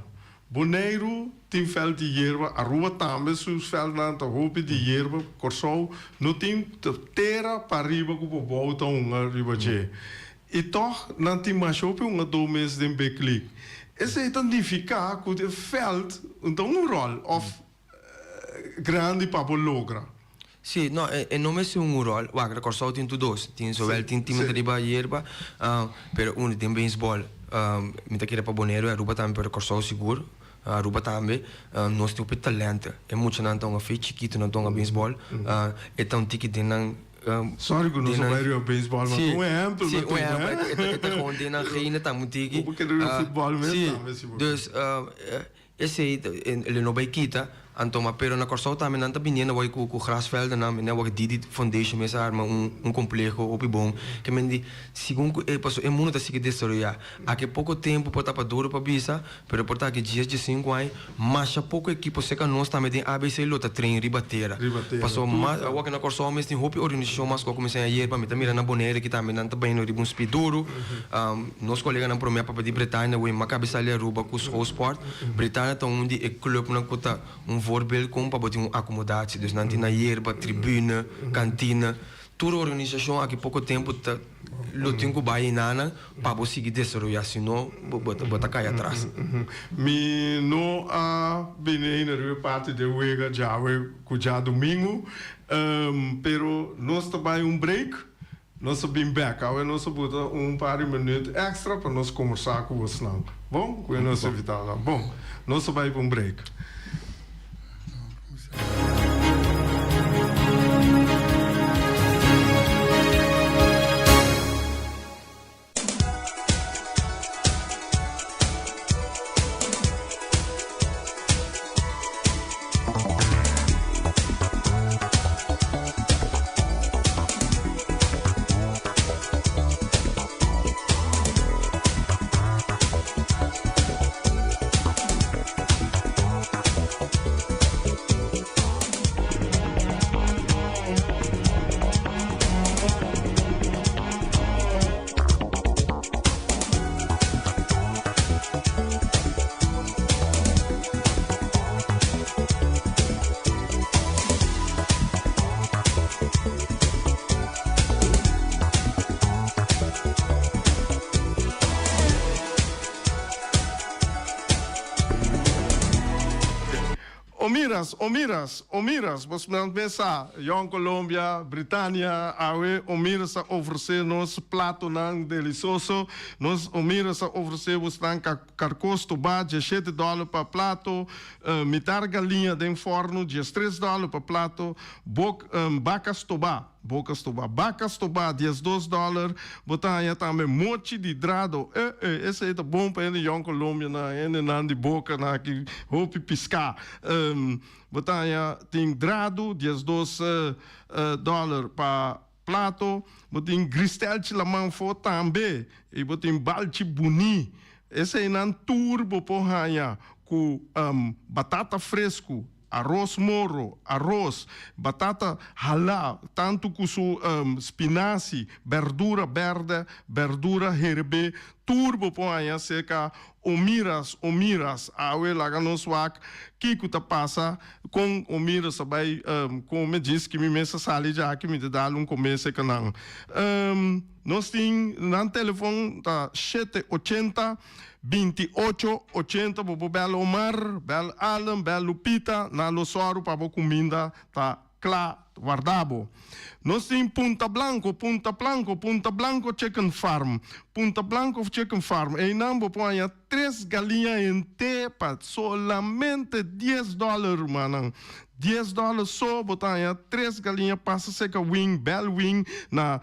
Boneiru tin vèlt di yerba, Aruba tambe su vèltnan ta hopi di yerba, Kòrsou no tin tera pa riba ku por bou ta hunga riba dje. I tòg nan tin masha hopi hungadó mes den Big League. Esei ta nifiká ku e vèlt no ta un ròl òf grandi pa bo logra. Sí, no, e no mester un ròl. Wak, na Kòrsou tin tur dos. Tin zowel tin team ta riba yerba, pero unu den beisbòl. Mi ta kere pa Boneiru i Aruba tambe, pero Kòrsou sigur, Aruba tambe. Nos tin hopi talento. E muchanan ta hunga fe chikitu nan ta hunga beisbòl. E ta un tiki den nan. Sorry ku nos a bai riba beisbòl, ma ta un ehèmpel Sí, mi a un tuma, ehèmpel. eh. E ta gewoon den nan gene tambe un tiki. Bo por kere riba futbòl mes tambe si bo Sí, dus Esei lo no bai kita, anto ma pero na Kòrsou tambe nan ta biniendo awor ku ku grasveldennan, mende awor Didi Foundation mes a arma un un kompleho hopi bon, ke men di segun ku e pasobra e mundu ta sigui desaroyá, aki poko tempu por ta pa duru pa bisa, pero por ta aki dies diesinku aña masha poko ekipo serka nos tambe den ABC lo ta train riba tera, pasobra mas awor aki na Kòrsou mes tin hopi organisashon mas ku a kuminsá ayer pa mi ta mira na Bonaire aki tambe nan ta bayendo riba un speed duru. Nos koleganan promé a papia di Bretania awor ma kabe sali Aruba ku Schoolsport. Bretania ta un di e clubnan ku ta un voorbeeld kon pa bo tin un akomodatie. Dus nan tin nan yerba, tribune, kantina. Tur organisashon aki poko tempu ta lo tin ku bai enanan pa bo sigui desaroyá, si no bo ta kai atras. Mi no a bini ainda riba e parti den wega djawe ku djadumingu, pero nos ta bai un break. Nos a bin bek awe nos a buta un par di minuut extra pa nos combersa cu bosnan. Bon? Cu e nos invitadonan. Bon, nos a bay pa un break. Omiras, Omiras, Omiras, bos nan mes sa, Jong Colombia, Britania, awe Omiras a ofresé nos platonan delisoso. Nos Omiras a ofresé bosnan karkó stobá, diesshete dòler pa plato, mitar galiña den fòrnu, diestres dòler pa plato, bok, baka stobá. Boka stobá. Baka stobá, 12 dòler. Bo ta haña tambe mochi di drado. Eh, eh, esei ta bon pa hende yòn Colombia nan, hendenan di boka nan aki, hopi piská. Bo ta haña tin drado, 12 dòler pa plato. Bo tin gristelchi laman fo tambe. I bo tin balchi buní. Eseinan tur bo por haña ku batata fresku. Aros moro, aros, batata halá, tantu ku su spinasi, bèrdura bèrdè, bèrdura herebé, tur bo por haña serka Omiras, Omiras. Awe laga nos wak kiko ta pasa kon Omiras ta bai kome djis ki mi mes a sali djaki mi ta dal un kome serka nan. Nos tin nan telefon ta shete ochenta. 28 80 bo por bel Omar, bel Allen, bel Lupita, nan lo sòru pa bo kuminda ta kla warda bo. Nos tin Punta Blanco, Punta Planco, Punta Blanco Chicken Farm, Punta Blanco Chicken Farm, einan bo por haña tres galiña henter pa solamente dies dòler rumannan. Dies dòler so bo ta haña tres galiña pasa seka Wing, bel Wing na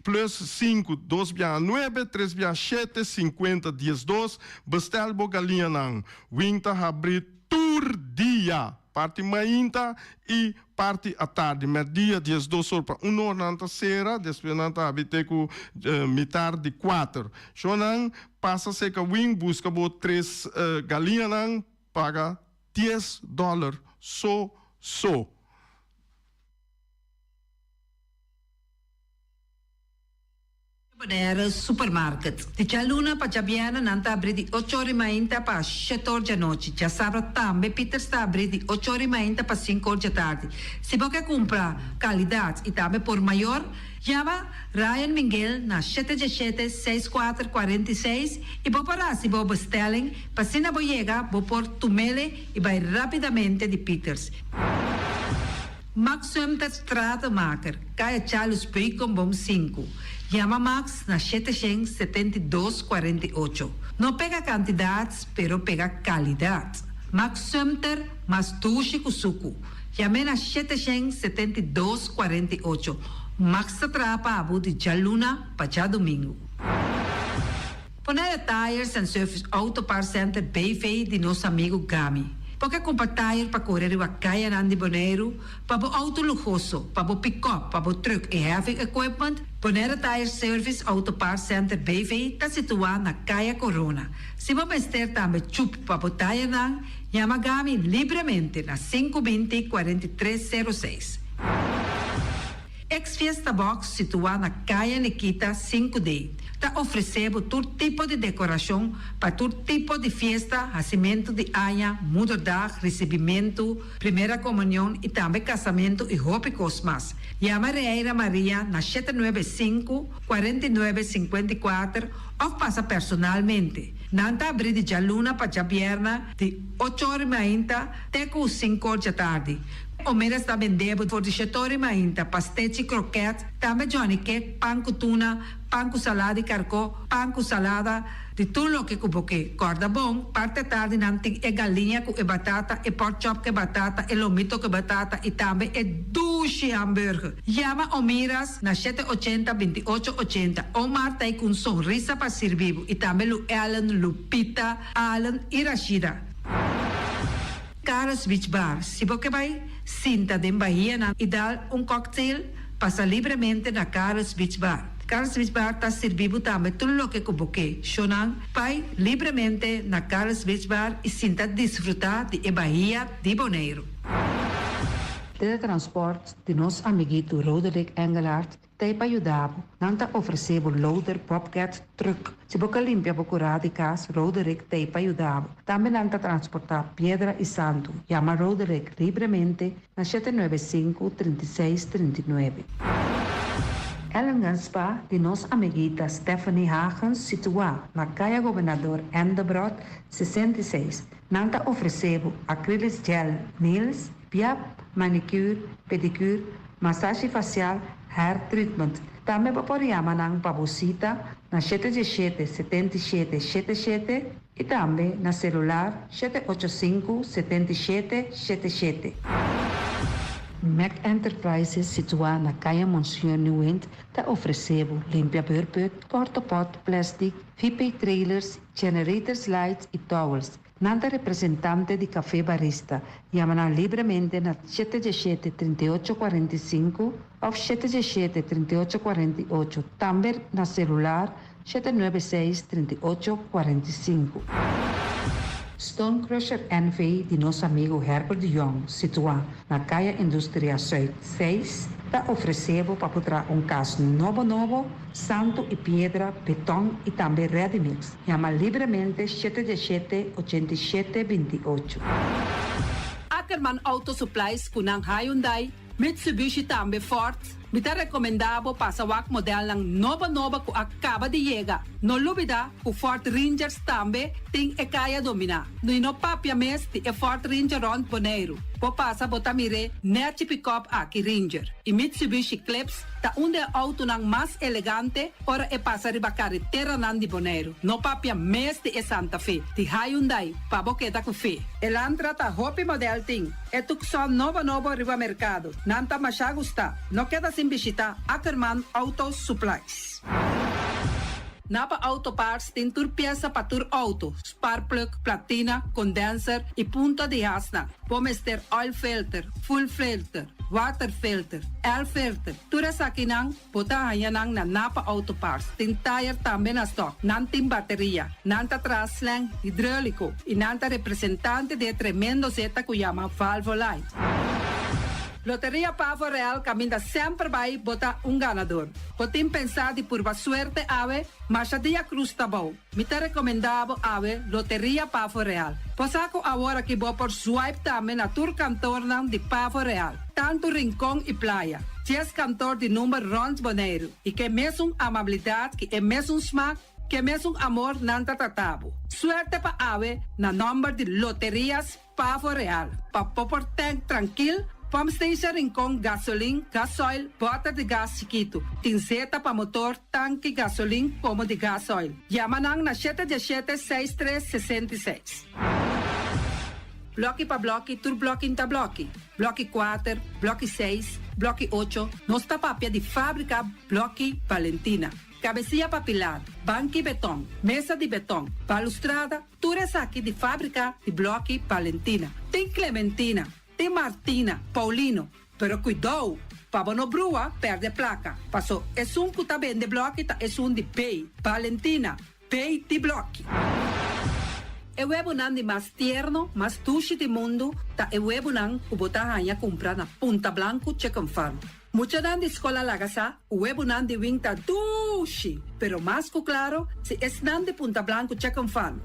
Plus sinku, dos biaha nuebe, tres biaha shete, sinkuenta, diesdos. Bestel bo galiñanan. Wing ta habrí tur dia, parti mainta i parti atardi. Mèrdia 12 or pa un or nan ta sera, despues nan ta habrí te ku mitar di kuater. Shownan, pasa seka Wing buska bo tres galiñanan, paga dies dòler so so. Bonaire Supermarket. Di djaluna pa djabièrnè nan ta abrí di ocho or i mainta pa shete or djanochi. Djasabra tambe Pieters ta abrí di ocho or i mainta pa sinku or djatardi. Si bo ke kumpra kalidat i tambe por mayor, yama Ryan Minguel na shete djeshete, seis kuater, 46 i bo por hasi bo bestelling pa asina bo yega bo por tumele i bai rapidamente di Pieters. Max Sumter Stratenmaker, Kaya Charles Beukenboom sinku. Yama Max na 772 48. No pega kantidat, pero pega kalidat. Max Sumter mas dushi ku suku. Yam'é na 772 48. Max ta traha pa bo di djaluna pa djadumingu. Bonaire Tires and Service Auto Parts Center BV di nos amigu Gami. Bo ke kumpra tire pa kore riba kayanan di Boneiru, pa bo outo luhoso, pa bo pikòp, pa bo trùk i heavy equipment? Bonaire Tire Service Auto Parts Center BV ta situá na Kaya Corona. Si bo mester tambe chup pa bo tirenan, yama Gami libremente na 520 43 06. Ex Fiesta Box situá na Kaya Nikita sinku D ta ofresé bo tur tipo di dekorashon pa tur tipo di fiesta, hasimentu di aña, moederdag, risibimentu, primera komunion i tambe kasamentu i hopi kos mas. Yama Reira Maria na 795, 49, 54 òf pasa personalmente. Nan ta abrí di djaluna pa djabièrna di ocho or mainta te ku sinkor djatardi. Omeras ta bende bo for di shetori mainta, pastechi, kroket, tambe johnny cake, pan ku tuna, pan ku salada di karkó, pan ku salada, di tur loke ku bo ke. Kòrda bon, parti atardi nan tin e galiña ku e batata, e pork chop ku e batata, e lomito ku e batata i tambe e dushi hamburger. Yama Omiras na 780 28 80. Omar ta ei ku un sonrisa pa sirbi bo i tambe Lu Ellen, Lupita, Allen i Rashida. Carlos Beach Bar, Si bo ke bai sinta den bahianan i dal un cocktail, pasa libremente na Carlos Beach Bar. Carlos Beach Bar ta sirbi bo tambe tur loke ku bo ke. Shownan, bai libremente na Carlos Beach Bar i sinta disfruta di e bahia di Boneiru. Teletransport di nos amiguito Roderick Engelhardt Ta e pa yuda bo. Nan ta ofresé bo loader, bobcat, truck. Si bo ka limpia bo kurá di kas, Roderick ta e pa yuda bo. Tambe nan ta transportá piedra i santu. Yama Roderick libremente na 795, 36, 39. Hellingen Spa di nos amiguita Stephanie Hagens situá na Kaya Gobernador Endebrot 66. Nan ta ofresé bo acrylic gel nails, piap, manicure, pedicure, masashi fasial, hair treatment. Tambe bo por yama nan pa bo sita na 717 77 77 i tambe na selular 785 77 77. Mac Enterprises, situá na Kaya Monsieur Nieuwind, ta ofresé bo limpia beurput, portapot, plastic, VP trailers, generators lights i towels. Nan ta representante di Café Barista. Yama nan libremente na 717 3845 òf 717 3848. Tambe na selular 796 3845. Stone Crusher NV di nos amigu Herbert de Jong, situá na Kaya Industria Zuid 6, ta ofresé bo pa traha un kas nobo nobo, santu i piedra, beton i tambe ready mix. Yama libremente 717 87 28. Ackerman Auto Supplies ku nan Hyundai, Mitsubishi tambe Ford. Mi ta rekomendá bo pasa wak modelnan nobo nobo ku a kaba di yega. No lubidá ku Ford Rangers tambe tin e kaya dominá. I no papia mes di e Ford Ranger rònt Boneiru. Bo pasa bo ta mir'é nèchi pick-up aki Ranger. I Mitsubishi Eclipse ta un di e outonan mas elegante ora e pasa riba kareteranan di Boneiru. No papia mes di e Santa Fe, di Hyundai, pa bo keda ku fe. Elantra ta hopi model tin. E Tucson nobo nobo riba merkado. Nan ta masha gusta. No keda sin bishitá Ackerman Auto Supplies. Napa Auto Parts tin tur piesa pa tur outo, spark plug, platina, condenser i punta di hasnan. Bo mester oil filter, fuel filter, water filter, air filter. Tur esakinan bo ta haña nan na Napa Auto Parts. Tin tire tambe na stock. Nan tin bateria. Nan ta traha slang hidráuliko i nan ta representante di e tremendo zeta ku yama Valvoline. Loteria Pavo Real kaminda semper bai bo ta un ganador. Bo tin pensá di purba suerte awe, masha dia krus ta bou. Mi ta rekomendá bo awe Loteria Pavo Real. Bo sa ku awor aki bo por swipe tambe na tur kantornan di Pavo Real, tantu Rincon i Playa. 10 kantor di number rònt Boneiru i ke mesun amabilidat ku e mesun smak, ke mesun amor nan ta trata bo. Suerte pa awe na nòmber di Loterias Pavo Real. Pa bo por tank trankil, pump station Rincon, gasolin, gasoil, bòter di gas chikitu. Tin zeta pa motor, tanki, gasolin, komo di gasoil. Yama nan na 717 63 66. Blòki pa blòki, tur blòki ta blòki. Blòki 4, blòki 6, blòki 8, nos ta papia di fábrika Blòki Valentina. Kabesia pa pilar, banki beton, mesa di beton, balustrada, tur esaki di fábrika di Blòki Valentina. Tin Clementina, tin Martina, Paulino, pero kuidou, pa bo no brua, pèrdè plaka. Paso, esun ku ta bende blòki ta esun di B, Valentina, B di blòki. E webunan di mas tierno, mas dushi di mundu, ta e webunan ku bo ta haña kumpra na Punta Blanco Chicken Farm. Muchanan di skol a laga sa, webunan di wing ta dushi, pero mas ku klaro, si esnan di Punta Blanco Chicken Farm.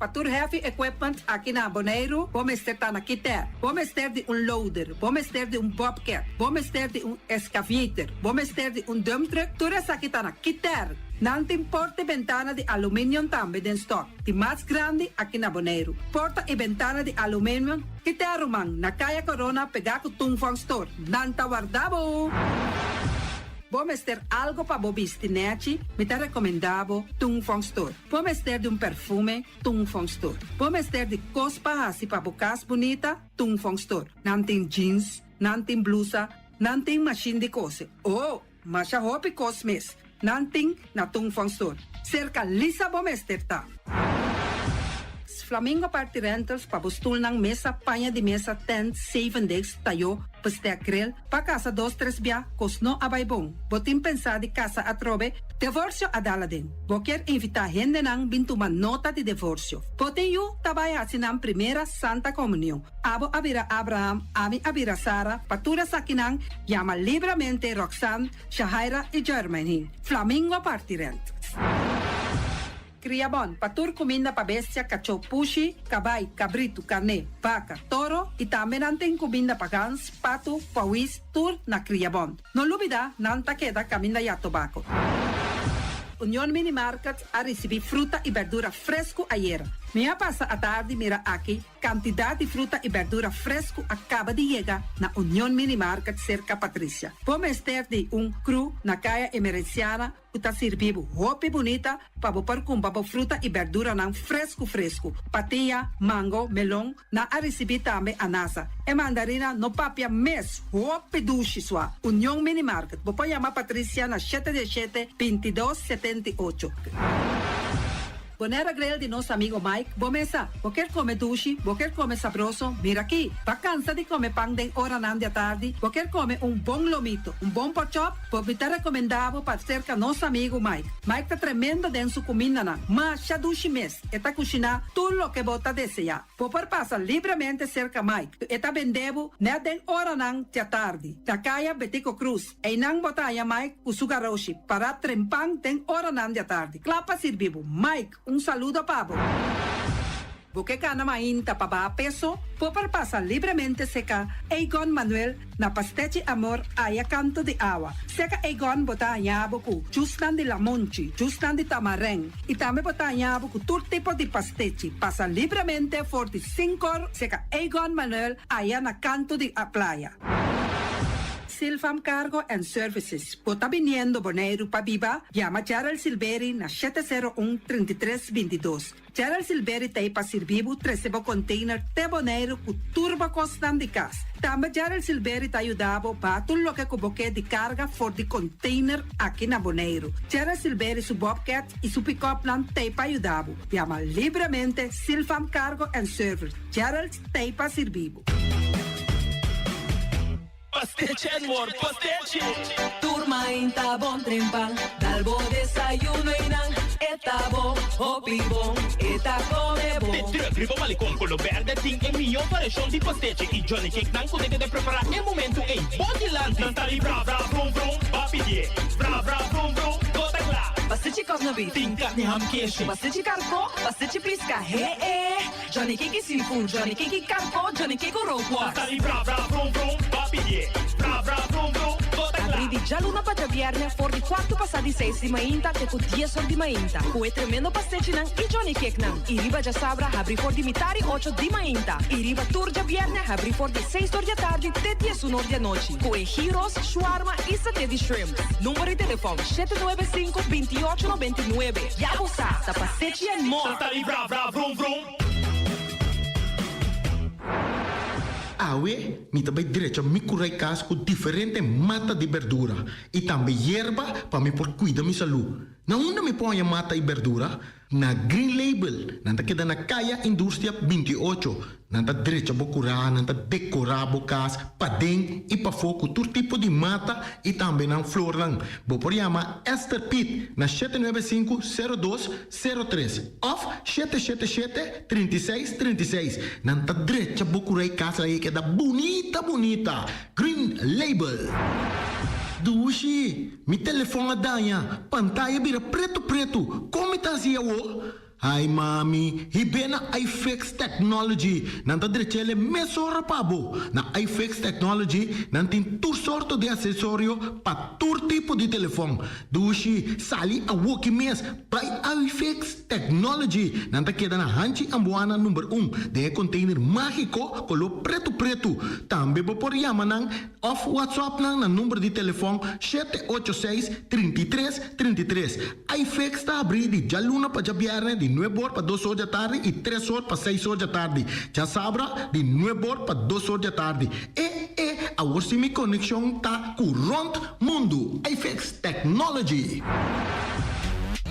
Pa tur heavy equipment aki na Boneiru, bo mester ta na Kiter. Bo mester di un loader, bo mester di un bobcat, bo mester di un excavator, bo mester di un dump truck, tur esaki ta na Kiter. Nan tin porta i bentana di aluminium tambe den stock, di mas grandi aki na Boneiru. Porta i bentana di aluminium, Kiter ruman, na Kaya Corona pegá ku Tung Fong Store. Nan ta warda bo! Bo mester algo pa bo bisti nèchi, mi ta rekomendá bo Tung Fong Store. Bo mester di un perfume, Tung Fong Store. Bo mester di kos pa hasi pa bo kas bunita, Tung Fong Store. Nan tin jeans, nan tin blusa, nan tin mashin di kose. Oh, masha hopi kos mes. Nan tin na Tung Fong Store. Serka Lisa bo mester ta. Flamingo Party Rentals pa bo stulnan, mesa, paña di mesa, tent, zeven desk, tayó, bestek grill, pa kasa dos tres bia, kos no a bai bon. Bo tin pensá di kasa atrobe? Divorsio a dal aden. Bo kier invitá hendenan bin tuma nota di divorsio. Bo tin yu ta bai hasi nan primera Santa Komunion. Abo a bira Abraham, ami a bira Sara, pa tur esakinan yama libramente Roxanne, Shahaira i Jermaine. Flamingo Party Rentals. Kriabon, pa tur kuminda pa bestia, kachó, pushi, kabai, kabritu, karné, baka, toro i tambe nan tin kuminda pa gans, patu, pawis, tur na Kriabon. No lubidá, nan ta keda kaminda ya tobako. Union Mini Market a risibí fruta i bèrdura fresku ayera. Mi a pasa atardi mira aki kantidat di fruta i bèrdura fresku a kaba di yega na Union Mini Market serka Patricia. Bo mester di un kru na Kaya Emerenciana ku ta sirbi bo hopi bunita pa bo por kumpra bo fruta i bèrduranan fresku fresku. Patia, mango, melon, nan a risibí tambe anasa. E mandarina no papia mes, hopi dushi sua. Union Mini Market, bo por yama Patricia na shete diesshete, bintidos, setenti'ocho. Bonera Grill di nos amigo Mike, bo mesa, bo kier come dushi, bo kier come sabroso, mira aki, ba cansa di come pan den oranan di atardi, bo kier come un bon lomito, un bon porkchop, bo mi ta recomenda bo pa cerca nos amigo Mike. Mike ta tremendo den su cumindanan, masha dushi mes, e ta cushina tur loke bo ta desea. Bo por pasa libremente cerca Mike, e ta bende bo net den oranan di atardi, na caya Betico Croes. Einan bo ta haña Mike ku su garoshi pará trempan den oranan di atardi, kla pa sirbi bo. Mike, un saludo pa bo! Bo ke gana mainta pa baha peso? Bo por pasa libremente seka Egon Manuel na Pastechi Amor aya kanto di awa. Seka Egon bo ta haña bo ku jusnan di lamonchi, jusnan di tamarèn i tambe bo ta haña bo ku tur tipo di pastechi. Pasa libremente for di sinkor seka Egon Manuel aya na kanto di playa. Silfam Cargo and Services, Bo ta biniendo Boneiru pa biba? Yama Gerald Silberi na shete sero un, 33 bintidos. Gerald Silberi ta ei pa sirbi bo trese bo container te Boneiru ku tur bo kosnan di kas. Tambe Gerald Silberi ta yuda bo baha tur loke ku bo ke di karga for di container aki na Boneiru. Gerald Silberi su bobcat i su pick-upnan ta ei pa yuda bo. Yama libremente Silfam Cargo and Service. Gerald ta ei pa sirbi bo. Pastechi and more, pastechi! Tur mainta bon trempan, dal bo desayuno y nan e ta bon, hopi bon, e ta come bon. De truck riba malecon color berde tin e miyo variacion di pastechi y Johnny Cake nan cu ta keda prepara e momento ey bo dilanti. Nan ta di bra bra vrum vrum, ba pidie, bra bra vrum vrum, bo ta cla. Pastechi cosna beef. Tin carni ham keshi. Pastechi carco, pastechi pisca, he e. Johnny Cake y seafood, Johnny Cake y carco, Johnny Cake cu rookworst. Ta di bra bra vrum vrum, ba pidié. Bra bra vrum vrum, bo ta Abrí kla. di djaluna pa djabièrnè for di kuartu pasá di seis di mainta te ku dies or di mainta, ku e tremendo pastechinan i Johnny Cakenan. I riba djasabra habrí for di mitar i ocho di mainta. I riba tur djabièrnè habrí for di seis or di atardi te diesun or di anochi, ku e gyros, shawarma i saté di shrimp. Number di telefòn, shete nuebe sinku, bintiocho nobentinuebe. Ya bo sa, ta pastechi and more! Ta di bra bra vrum vrum. Awe mi ta bai drecha mi kurai kas ku diferente mata di berdura i tambe yerba pa mi por kuida mi salú. Na unda mi por haña mata i berdura? Na Green Label, nan ta keda na Kaya Industria 28. Nan ta drecha bo kurá, nan ta dekorá bo kas paden i pafó ku tur tipo di mata i tambe nan flornan. Bo por yama Esther Piet na shete nuebe sinku, sero dos, sero tres òf shete shete shete, 36, 36. Nan ta drecha bo kurá i kas laga e keda bunita bunita. Green Label. Dushi, mi telefòn a daña, pantaya bira pretu pretu, kon mi ta hasi awo? Ai mami, hib'é na iFix Technology, nan ta drech'el e mesora pa bo. Na iFix Technology nan tin tur sorto di asesorio pa tur tipo di telefòn. Dushi, sali awoki mes, bai iFix Technology! Nan ta keda na Hanchi Ambuana number un, den e container mágiko koló pretu pretu. Tambe bo por yama nan òf WhatsApp nan na number di telefòn shete ocho seis, 33, 33. iFix ta habrí di djaluna pa djabièrnè di nuebe or pa dos or di atardi i tres or pa seis or di atardi. Djasabra di nuebe or pa dos or di atardi. E e awor si mi konekshon ta ku rònt mundu. iFix Technology.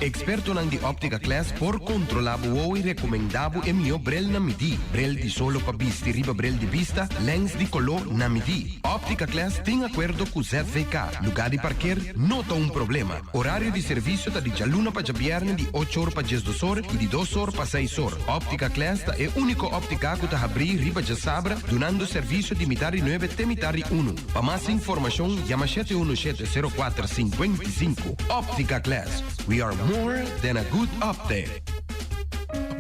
Ekspertonan di Optica Class por kontrolá bo wowo i rekomendá bo e mihó brel na midí. Brel di solo pa bisti riba brel di bista, lèns di koló na midí. Optica Class tin akuerdo ku ZVK. Lugá di parker no ta un problema. Orario di servisio ta di djaluna pa djabièrnè di ocho or pa diesdos or i di dos or pa seis or. Optica Class ta e úniko óptika ku ta habrí riba djasabra dunando servisio di mitar di nuebe te mitar di unu. Pa mas informashon yama shete unu shete sero kuater sinkuenta i sinku. Optica Class, we are. More than a good optic.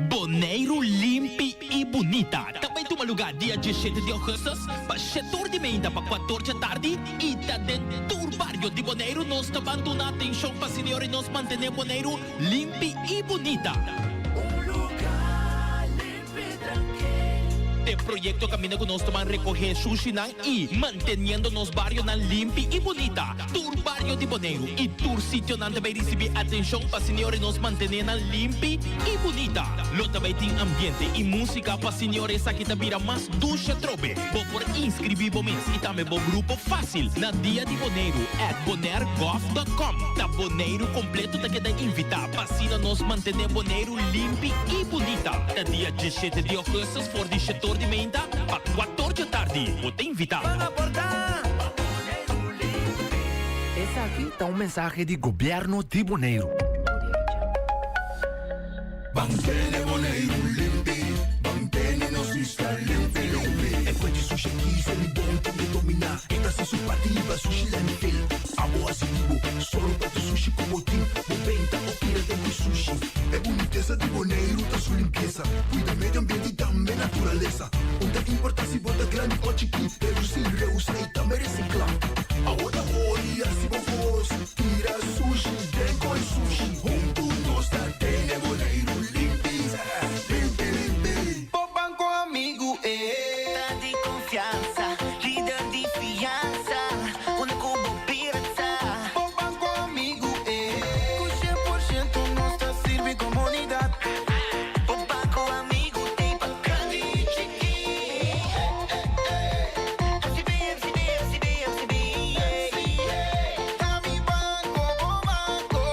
Boneiru limpi i bunita ta bai tuma lugá dia diesshete di ougùstùs pa shetor di meinta pa kuator djatardi i ta den tur bario di Boneiru nos ta ban duna atenshon pa sinior i nos mantené Boneiru limpi i bunita. E proyekto kaminda ku nos ta ban rekohé shushinan i manteniendo nos barionan limpi i bunita. Tur bario di Boneiru i tur sitionan ta bai risibí atenshon pa senior i nos mantené nan limpi i bunita. Lo ta bai tin ambiente i músika pa senior esaki ta bira mas dushi atrobe. Bo por inskribí bo mes i tambe bo grupo fásil na Dia di Boneiru at bonairgov dot com. Ta Boneiru kompleto ta keda invitá pa asina nos mantené Boneiru limpi i bunita. Ta dia diesshete di ougùstùs for di shetor di meinta pa kuator djatardi. Bo ta invitá. Esaki ta un mensahe di Gobièrnu di Boneiru. Ban tene Boneiru limpi, ban tene nos isla limpi limpi. E fuente sushi aki se mi bon tin e dominá. E ta hasi su parti riba sushi landfill. Abo hasi di bo, solo pa tu sushi ku bo tin. Bo benta o tira den ku sushi. E bunitesa di Boneiru ta su limpiesa. Kuida medio ambiente i tambe naturalesa. Un ta importa si bo ta grandi o chikí. Redusí, reusa i tambe resiklá. Abo ta hori hasi bo kos. Tira sushi den koi sushi. Huntu nos ta tene Boneiru limpi, limpi, limpi. Bo banco amigu e ta di confiansa, lider di fiansa, unda cu bo bira ta. Bo banco amigu e cu 100% nos ta sirbi comunidad. Bo banco amigu t'ey pa grandi y chiki. MCB, MCB, MCB, MCB, yeah. Ta mi banco, bo banco.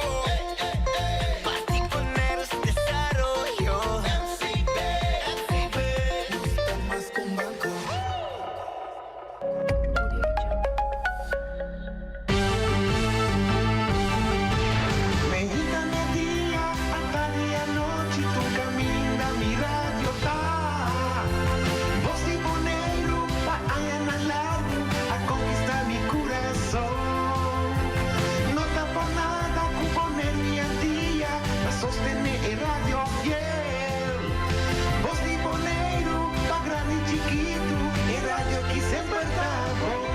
Parti Boneiru su desaroyo. MCB, MCB. Nos ta mas cu un banco. Meinta media, atardi anochi, tur caminda mi radio ta. Voz di Boneiru pa añanan largu a conquista mi curason. No ta por nada cu Boneiru i Antia ta sostene e radio fiel. Voz di Boneiru pa grandi i chikitu, e radio ki semper ta bon.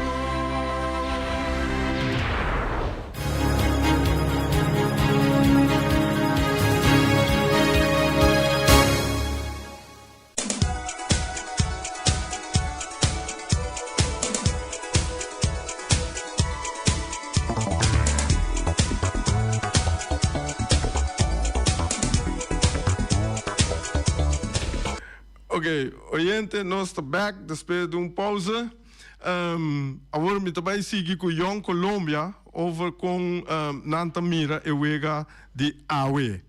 Ok, oyente, nos ta back despues di un pauze. Awor mi ta bai sigui ku Jong Colombia over kon nan ta mira e wega di awe.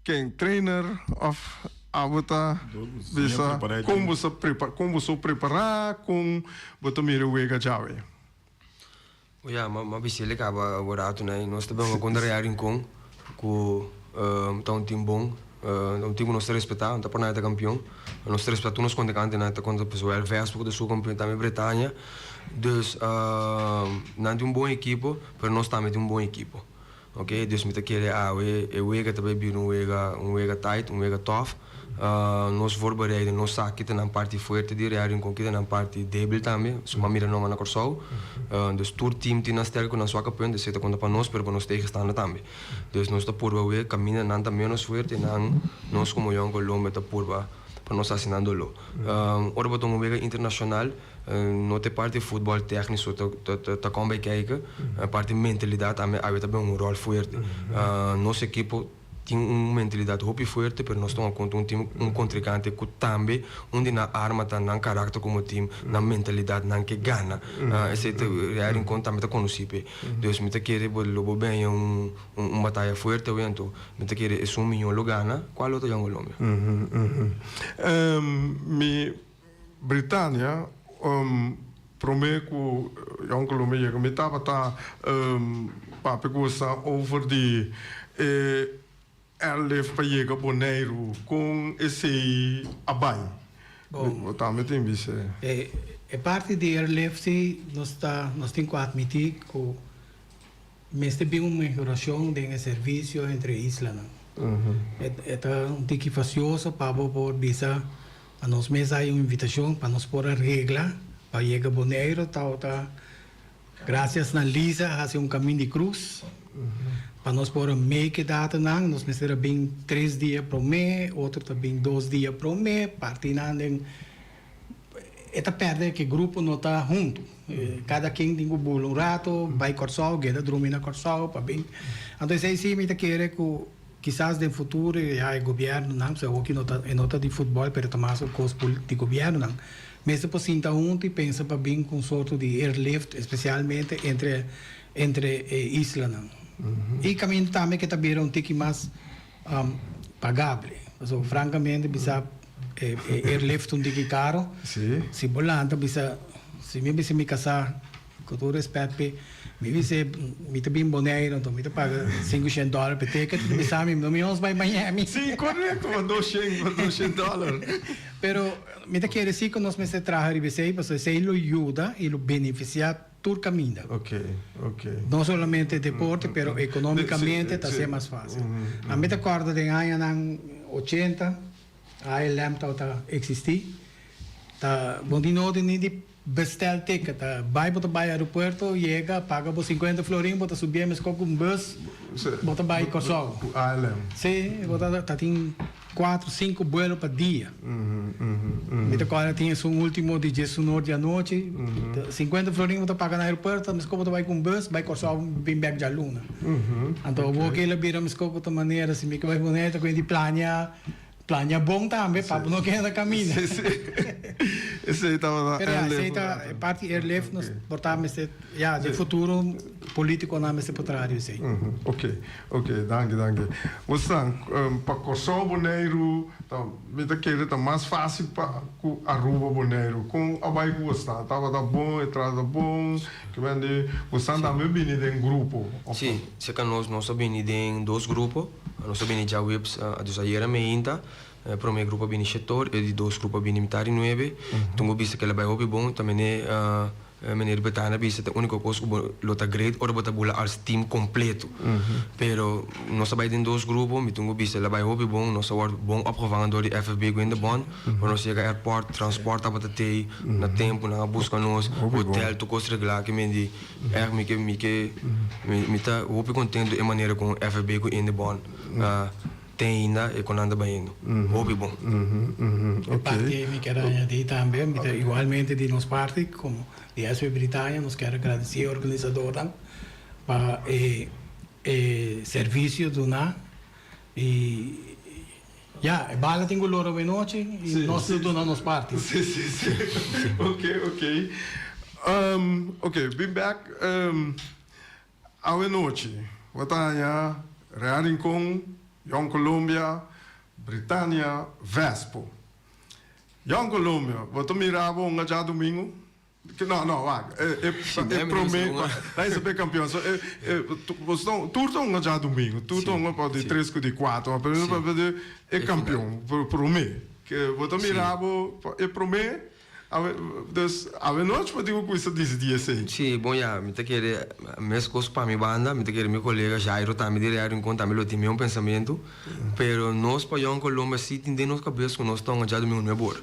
Ken trainer of abo ta bisa kon bo sa prepa kon bo so prepara kon bo ta mira e wega djawe? O ya, m'a bisa el kaba awo ratu nai. Nos ta benga kontra Real Rincon ku ta un tim bon, ta un tim ku nos ta respetá, no ta por nada ta kampion. Nos ta respetá tur nos kontrikantenan, ta kontra zowel Vespa ku ta su kampion tambe Bretaña. Dus nan tin un bon ekipo, pero nos tambe tin un bon ekipo. Ok, dus mi ta kere awe e wega ta bai bira un wega, un wega tight, un wega tough. Nos voorbereiden, nos sa kita nan parti fuerte di Real Rincon, kita nan parti debil tambe, suma mira noma na Kòrsou. Dus tur team tin nan sterke ku nan swake punt, esei ta konta pa nos, pero pa nos tegenstander tambe. Dus nos ta purba wega kaminda nan ta menos fuerte, nan, nos komo Jong Colombia ta purba pa nos hasi nan doló. Ora bo ta un wega internashonal, No ta e parti futbòl tèkniso ta kòm bai kèke, e parti mentalidat tambe awe ta bin un ròl fuerte. Nos ekipo tin un mentalidat hopi fuerte pero nos tuma konta un tim, un kontrinkante ku tambe un di nan arma ta nan karakter komo tim, nan mentalidat, nan ke gana. Esei ta Real Rincon tambe ta konosí p'e. Dus mi ta kere bo lo bo bini un un bataya fuerte awe anto mi ta kere esun mihó lo gana, kual lo ta Jong Colombia. Mi Britania, prome ku Jong Colombia yega mi tabata papia ku sa over di e airlift pa yega Boneiru, kon esei a bai? Bo tambe tin bisa. E parti di airlift si nos ta nos tin ku atmití ku. mester bin un mehorashon den e servisio entre e islanan. E ta un tiki fasioso pa bo por bisa pa nos mes hay un invitashon pa nos por a regla pa yega Boneiru tabata Gracias na Lisa a haci un camin di cruz pa nos por a make e datanan. Nos mester a bin tres dia prome, otro ta bin dos dia prome, parti nan den e ta perde cu e grupo no ta hunto. Cada ken tin cu bula un rato, bay Corsou, keda drumi na Corsou pa bin. Anto esey si mi ta kere cu kisas den futuro ya e gobiernonan, pasobra awoki no ta e no ta di futbol pero ta mas un cos di gobiernonan. Mester por sinta huntu i pensa pa bin ku un sorto di airlift, espesialmente entre entre e islanan. I kaminda tambe ke ta bira un tiki mas pagable. Pasobra frankamente bisa e airlift un tiki karo. Si bo lanta bisa, si mi bisa mi kasá, ku tur respèt p'e, mi bisa mi ta bin Boneiru anto mi ta paga sinkushen dòler p'e ticket, mi ta bisa mi no mi nos bai Miami. Sí, korekto, pa doshen, pa doshen dòler. Pero mi ta kere si ku nos mester traha riba esei pasobra esei lo yuda i lo benefisiá tur kaminda. No solamente deporte pero ekonómikamente ta ser mas fásil. A mi ta kòrda den añanan ochenta ALM tabata eksistí. Ta bon di noti ni di bestel ticket. Ta bai bo ta bai aeropuerto yega paga bo sinkuenta florin bo ta subié meskos ku un bus bo ta bai Kòrsou. Ku ALM. Sí bo ta tin. Cuatro, cinco buelo pa dia. Mi ta corda tin esun ultimo di diesunor di anochi. Cincuenta florin bo ta paga na aeropuerto, mesco bo ta bay cu un bus, bay Corsou bin bek djaluna. Anto awor ke el a bira mesco cu ta manera si mi ke bay Bonaire ta cu di plania, plania bon tambe pa bo no keda na caminda. Esey tabata Pero ya, esey ta e parti airlift nos por ta mester, ya, den futuro politiconan mester por traha riba esey. Ok. Ok, danki, danki. Bosnan, pa Kòrsou Boneiru ta, mi ta kere ta mas fásil pa ku Aruba Boneiru. Kon a bai ku bosnan? Tabata bon, e trata bon? Ke men di bosnan tambe bini den grupo, òf Sí, no? serka nos, nos a bini den dos grupo. Nos a bini djaweps, dus ayera meinta, e promé grupo a bini shetor, e di dos grupo a bini mitar di nuebe. Tun bo bisa kila bai hopi bon, ta mene Meneer Betana bisa ta unico cos cu bo lo ta great ora bo ta bula als team completo. Pero nos a bay den dos grupo, mi tin cu bisa el a bay hopi bon, nos a word bon opgevangen door di FFB cu Indebon. Ora nos yega airport, transport tabata tey na tempo, nan a busca nos, hotel tur cos regla ke men di echt mi ke mi ke mi ta hopi contento e manera con FFB cu Indebon Te ainda e con nan ta bayendo. Hopi bon. E parti ei mi kier añadi tambe, mi ta igualmente di nos parti como di SV Britannia nos kier agradeci e organisadornan pa e e servicio duna y ya e bala tin cu lora awe nochi y nos lo duna nos parti. Si si si ok ok ok bin bek Awe nochi bo ta haña Real Rincon, Jong Colombia, Britannia, Vespo. Jong Colombia, bo ta mira bo hunga djadumingu? No, no, wak, e, e, e prome, nan esei pa e kampion. So, e, e, tur ta hunga djadumingu, tur ta hunga pa di tres ku di kuater, ma primero pa di e kampion, prome. Bo ta mira bo e prome. Awe, dus, awe nochi bo tin ku kuminsa disidí esei. Sí, bon ya, mi ta kere meskos pa mi banda, mi ta kere mi kolega Jairo tambe di Real Rincon tambe lo tin mesun pensamentu, pero nos pa Jong Colombia sí tin den nos kabes ku nos ta hunga djadumingu nuebe ora.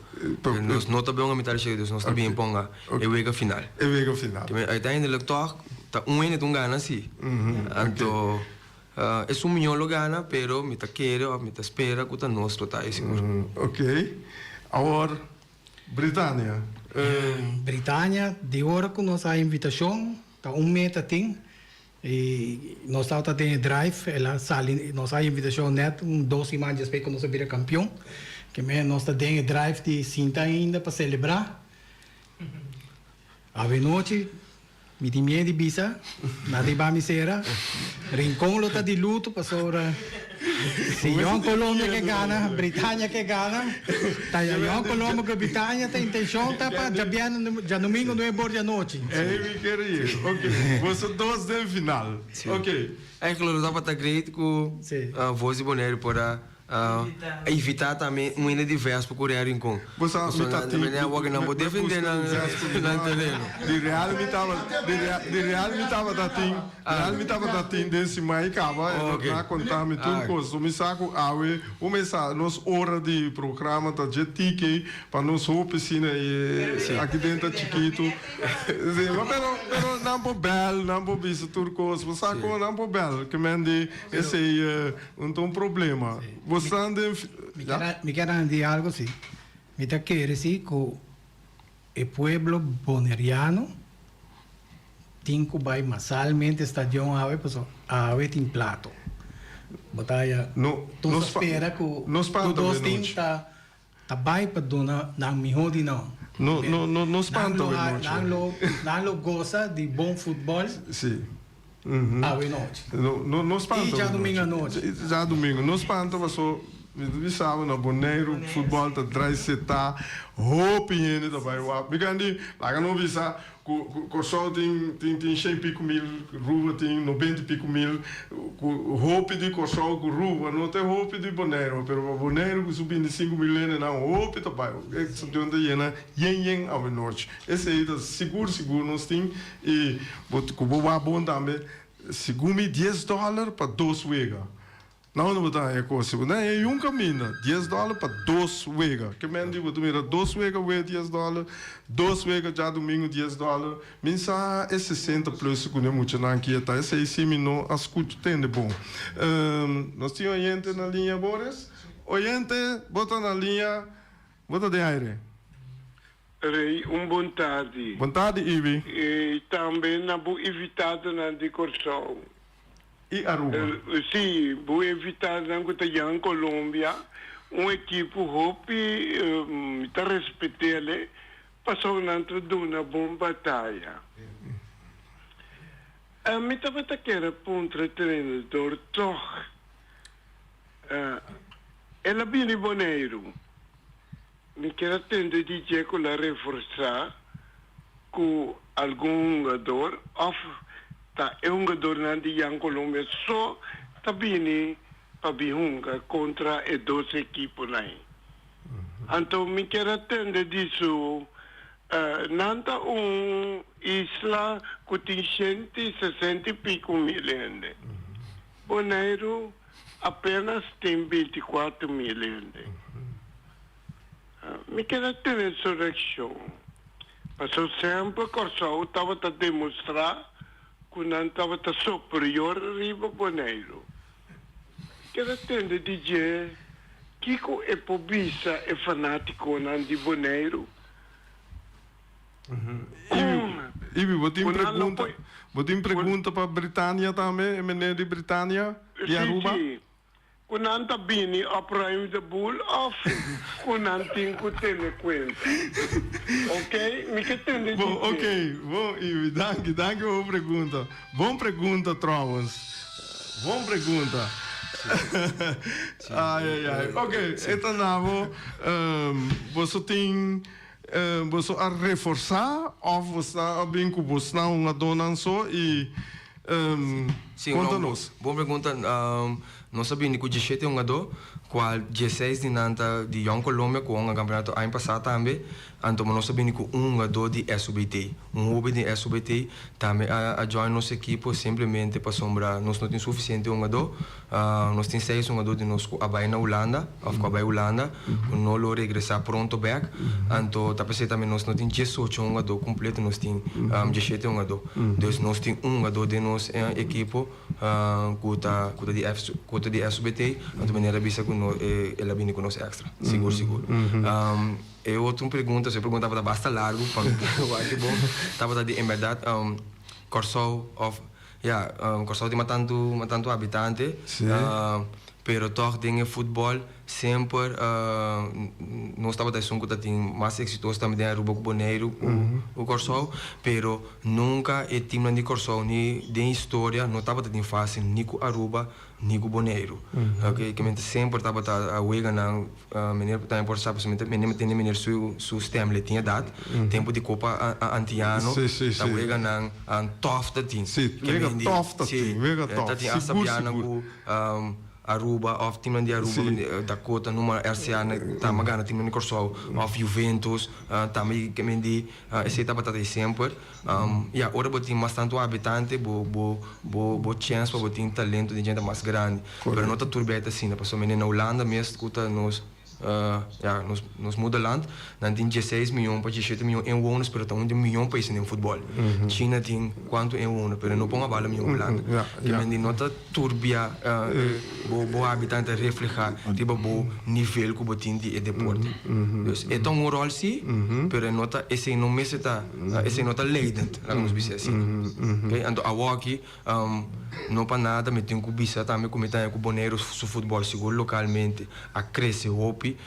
Nos no ta bin hunga mitad di shete, dus nos ta bin ponga e wega final. E wega final. Uiteindelijk tòg ta un hende ta un gana sí. Anto esun mió lo gana, pero mi ta kere òf mi ta spera ku ta nos lo ta e sigur. Ok, awor Britania. Britania, di ora ku nos a invitashon, ta un meta tin, i nos tabata den e drive, el a sali, nos a invitashon nèt un dos siman despues ku nos a bira kampion, ke men nos ta den e drive di sinta ainda pa selebrá. Awenochi Mi tin miedu di bisa, na riba mi sera, Rincon lo ta di luto pasobra si Jong Colombia ke gana, Britania ke gana, ta Jong Colombia ku Britania ta intencion ta pa djabièrnè, djadumingu nuebe or di anochi. Ey mi kere yega. Ok, boso dos den final. Ok. Eigenlijk lo tabata great ku Voz di Bonaire por a. Evitá tambe un hende di Vespa ku Real Rincon. Bo sa mi ta tin. Meneer awor nan por defende nan tereno. Di Real mi tabata di Real mi tabata tin Real mi tabata tin den siman i kaba e ta konta mi tur kos. So mi sa ku awe un mesa nos ora di programa ta dje tiki pa nos hopi asina i aki den ta chikitu. Si ma pero pero nan por bel nan por bisa tur kos. Bo sa kon nan por bel ke men di esei. Un ta un problema. Bo stan den. Mi kier añadi algo si. Mi ta kere si ku e pueblo boneriano tin ku bai masalmente stadion awe pasobra awe tin plato. Bo ta haya tur ta spera ku tur dos tin ta bai pa duna nan miho di nan. No no no no spanta awe nochi. Nan lo nan lo gosa di bon futbol. Si. Awe nochi. No no no spanta I djadumingu anochi. Djadumingu. No spanta paso mi ta bisa bo na Boneiru futbol ta drai seta hopi hende ta bai wak. Mi kan di laga no bisa Ku Kòrsou tin tin tin shen piku mil, Ruba tin nobenta i piku mil, ku hopi di Kòrsou ku Ruba no ta e hopi di Boneiru, pero pa Boneiru ku su 25.000 hendenan hopi ta bai, e stadion ta yena yen yen awenochi. Esei ta sigur sigur nos tin i bo ku bo wak bon tambe segun mi dies dòler pa dos wega. Na unda bo ta haña kos? Bo ta haña yun kaminda, dies dòler pa dos wega. Ke men di bo ta mira dos wega wee dies dòler, dos wega djadumingu dies dòler. Mi sa e sesenta plus ku ne muchanan ki e ta. Esei si mi no a skucha tende bon. Nos tin oyente na liña, Boris? Oyente, bo ta na liña, bo ta den aire. Rey, un bon tardi. Bon tardi, Ibi. I tambe na bo invitadonan di Kòrsou. I Aruba. Sí, bo invitadonan ku ta yan Colombia, un ekipo hopi mi ta respet'el pasobra nan ta duna bon bataya. Mi tabata kere puntra e trenador tòg el a bini Boneiru. Mi kier a tende di dje ku la reforsá ku algun hungador òf ta e hungadornan di Jan Colombia so ta bini pa bin hunga kontra e dos ekiponan ei. Anto mi kier a tende di su nan ta un isla ku tin shenti sesenta i piku mil hende. Boneiru apenas tin 24.000 hende. Mi keda tene su reakshon, pasobra semper Kòrsou tabata demostrá ku nan tabata superior riba Boneiru. Mi keda tende di dje kiko e por bisa e fanátikonan di Boneiru. Ibi, bo tin pregunta, bo tin pregunta pa Britania tambe, e meneer di Britania, di Aruba? Si, si. Ku nan ta bini opruim de boel of ku nan tin ku tene kuenta. Ok, mi ke tende di Bon, ok. Bon, Ibi, danki, danki pa bo pregunta. Bon pregunta trouwens. Bon pregunta. Ai, ai, ai. Ok, e ta na bo. Boso tin. Boso a reforsá òf boso a bin ku bosnan hungadónan so i konta nos. Bon pregunta. Nos a bini ku diesshete hungadó, kual diesseis di nan ta di Jong Colombia ku a hunga kampeonato aña pasá tambe. Anto nos a bini ku un hungadó di SUBT. Un hoben di SUBT tambe a join nos ekipo simplemente pasobra nos no tin sufisiente hungadó. Nos tin seis hungadó di nos ku a bai na Hulanda òf ku a bai Hulanda ku no lo regresá pronto bèk. Anto ta p'esei tambe nos no tin diesocho hungadó kompleto, nos tin diesshete hungadó. Dus nos tin un hungadó den nos ekipo ku ta ku ta di ku ta di SUBT, anto manera a bisa ku no el a bini ku nos èkstra, sigur sigur. E otro pregunta, su e pregunta tabata basta largu pa mi wak bon, tabata di en bèrdat Kòrsou òf Ya, Kòrsou tin mas tantu mas tantu habitante, pero tòg den e futbòl semper nos tabata esun ku ta tin mas eksitoso tambe den Aruba ku Boneiru ku Kòrsou, pero nunka e timnan di Kòrsou ni den historia no tabata tin fásil ni ku Aruba ni ku Boneiru. Oke, kimente semper tabata a weganan. Meneer tambe por sa pasobra mi ta tende meneer su su stem le tin edat tempo di Copa Antiano ta weganan tof ta tin wega tof ta tin wega tof ta tin hasta bianan ku. Aruba òf timnan di Aruba Dakota numa RCA tambe a gana timnan di Kòrsou òf Juventus tambe ke men di esei tabata ta semper. Ya ora bo tin mas tantu habitante bo bo bo bo chèns pa bo tin talento den djente ta mas grandi. Pero no ta tur bia ta asina pasobra mene na Hulanda mes ku ta nos ya nos nos moederland nan tin dieseis miyon pa diesshete miyon inwoners pero ta un di miyon paisnan den futbòl. China tin kuantu inwoner pero no pon a bala miyon Hulanda. Ke men di no ta tur bia bo bo habitante ta reflehá riba bo nivel ku bo tin di e deporte. Dus e ta un ròl sí, pero e no ta esei no mester ta esei no ta leidend, laga nos bisa asina. Oké, anto awoki no pa nada mi tin ku bisa tambe ku mi ta haña ku Boneiru su futbòl sigur lokalmente a krese hopi,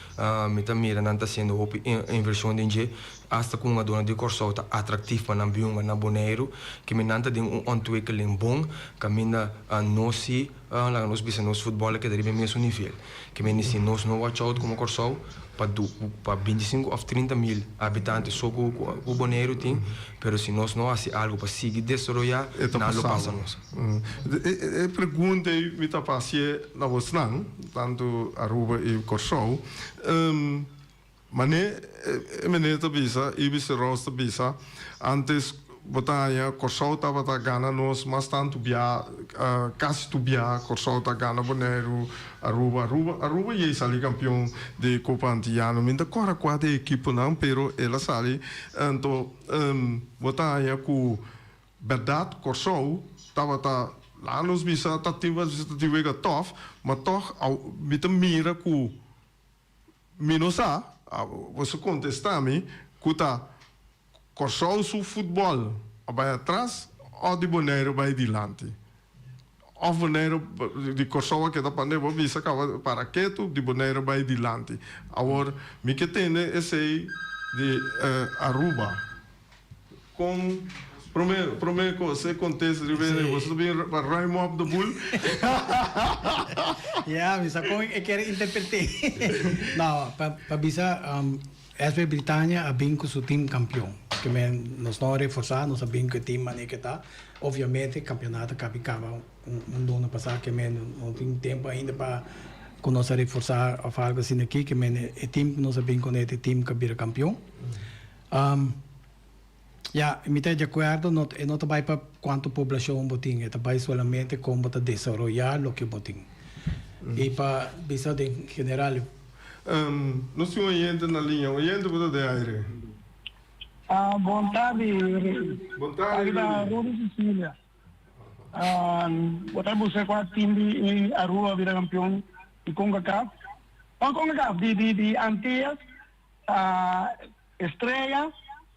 mi ta mira nan ta hasiendo hopi invershon den dje. Asta ku hungadónan di Kòrsou ta atraktif pa nan bin hunga na Boneiru, keme nan ta den un ontwikkeling bon, kaminda nos si, laga nos bisa nos futbòl a keda riba e mesun nivel. Keme ni si nos no watch out komo Kòrsou pa du pa bintisinku òf 30 mil habitante so ku ku Boneiru tin, pero si nos no hasi algu pa sigui desaroyá, E ta nan lo pasa pasa nos. E pregunta ei mi ta hasié na bosnan, tantu Aruba i Kòrsou. Mané e meneer ta bisa, Ibis de Roos ta bisa, antes bo ta haña Kòrsou tabata gana nos mas tantu bia, kasi tur bia Kòrsou ta gana Boneiru, Aruba, Aruba, Aruba yei sali kampion di Kopa Antiyano. Mi no ta kòrda kua ta e ekiponan, pero el a sali. Anto bo ta haña ku bèrdat Kòrsou tabata, laga nos bisa, ta tin wega tòf, ma tòg mi ta mira ku Mi no sa, boso contesta mi, cu ta Corsou su futbol a bay atras of di Boneiru bay dilanti? Of Boneiru, di Corsou a keda pande, bo bisa caba para ketu, di Boneiru bay dilanti. Awor, mi ke tende esey di Aruba. Kon prome prome ku se kontest riba e boso ta bin pa ruim op de boel. Ya, mi sa kon e kier interprete. No, pa pa bisa SV Britannia a bin ku su team kampion. Ke men nos no a reforsa, nos a bin ku e team manera ke ta. Obviamente kampionato a kabi kaba un luna pasa ke men no tin tempo ainda pa ku nos a reforsa of algo asina aki. Ke men e team ku nos a bin kuné ta e team ku a bira kampion. Ya, mi ta di akuerdo, no, e no ta bai pa kuantu poblashon bo tin, e ta bai solamente kon bo ta desaroyá loke bo tin. I pa bisa den general. Nos tin un oyente na liña. Oyente bo ta den aire. Bon tardi, Bon tardi, Aki ta Rudy. Rudy Cecilia. Bo ta busca cua team di Aruba bira campeon di Concacaf? No Concacaf, di di di Antillas. Estrella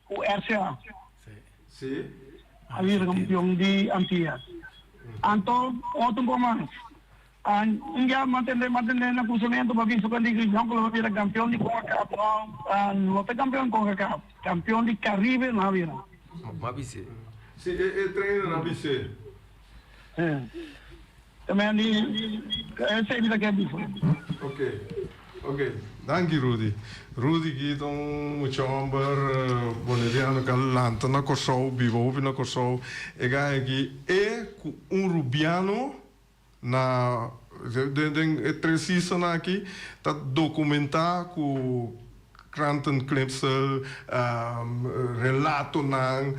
ku RCA. Sí. A bira kampion di Antillas. Anto otro un poco mas. Un dia mantende mantende na cruzamento pa bisa cuando di Jonko lo bira kampion di Concacaf. No, no ta kampion di Concacaf, kampion di Caribe no a bira. Ma bis'é. Sí, e e trainer a bis'é. Sí. También di esei mi ta ke bisa. Ok, ok. Danki Rudy. Rudy ki ta un mucha homber boneriano ka lanta na Kòrsou, biba hopi na Kòrsou. E gaya aki e ku un rubiano na den den e tres season aki ta dokumentá ku krantenknipsel, relatonan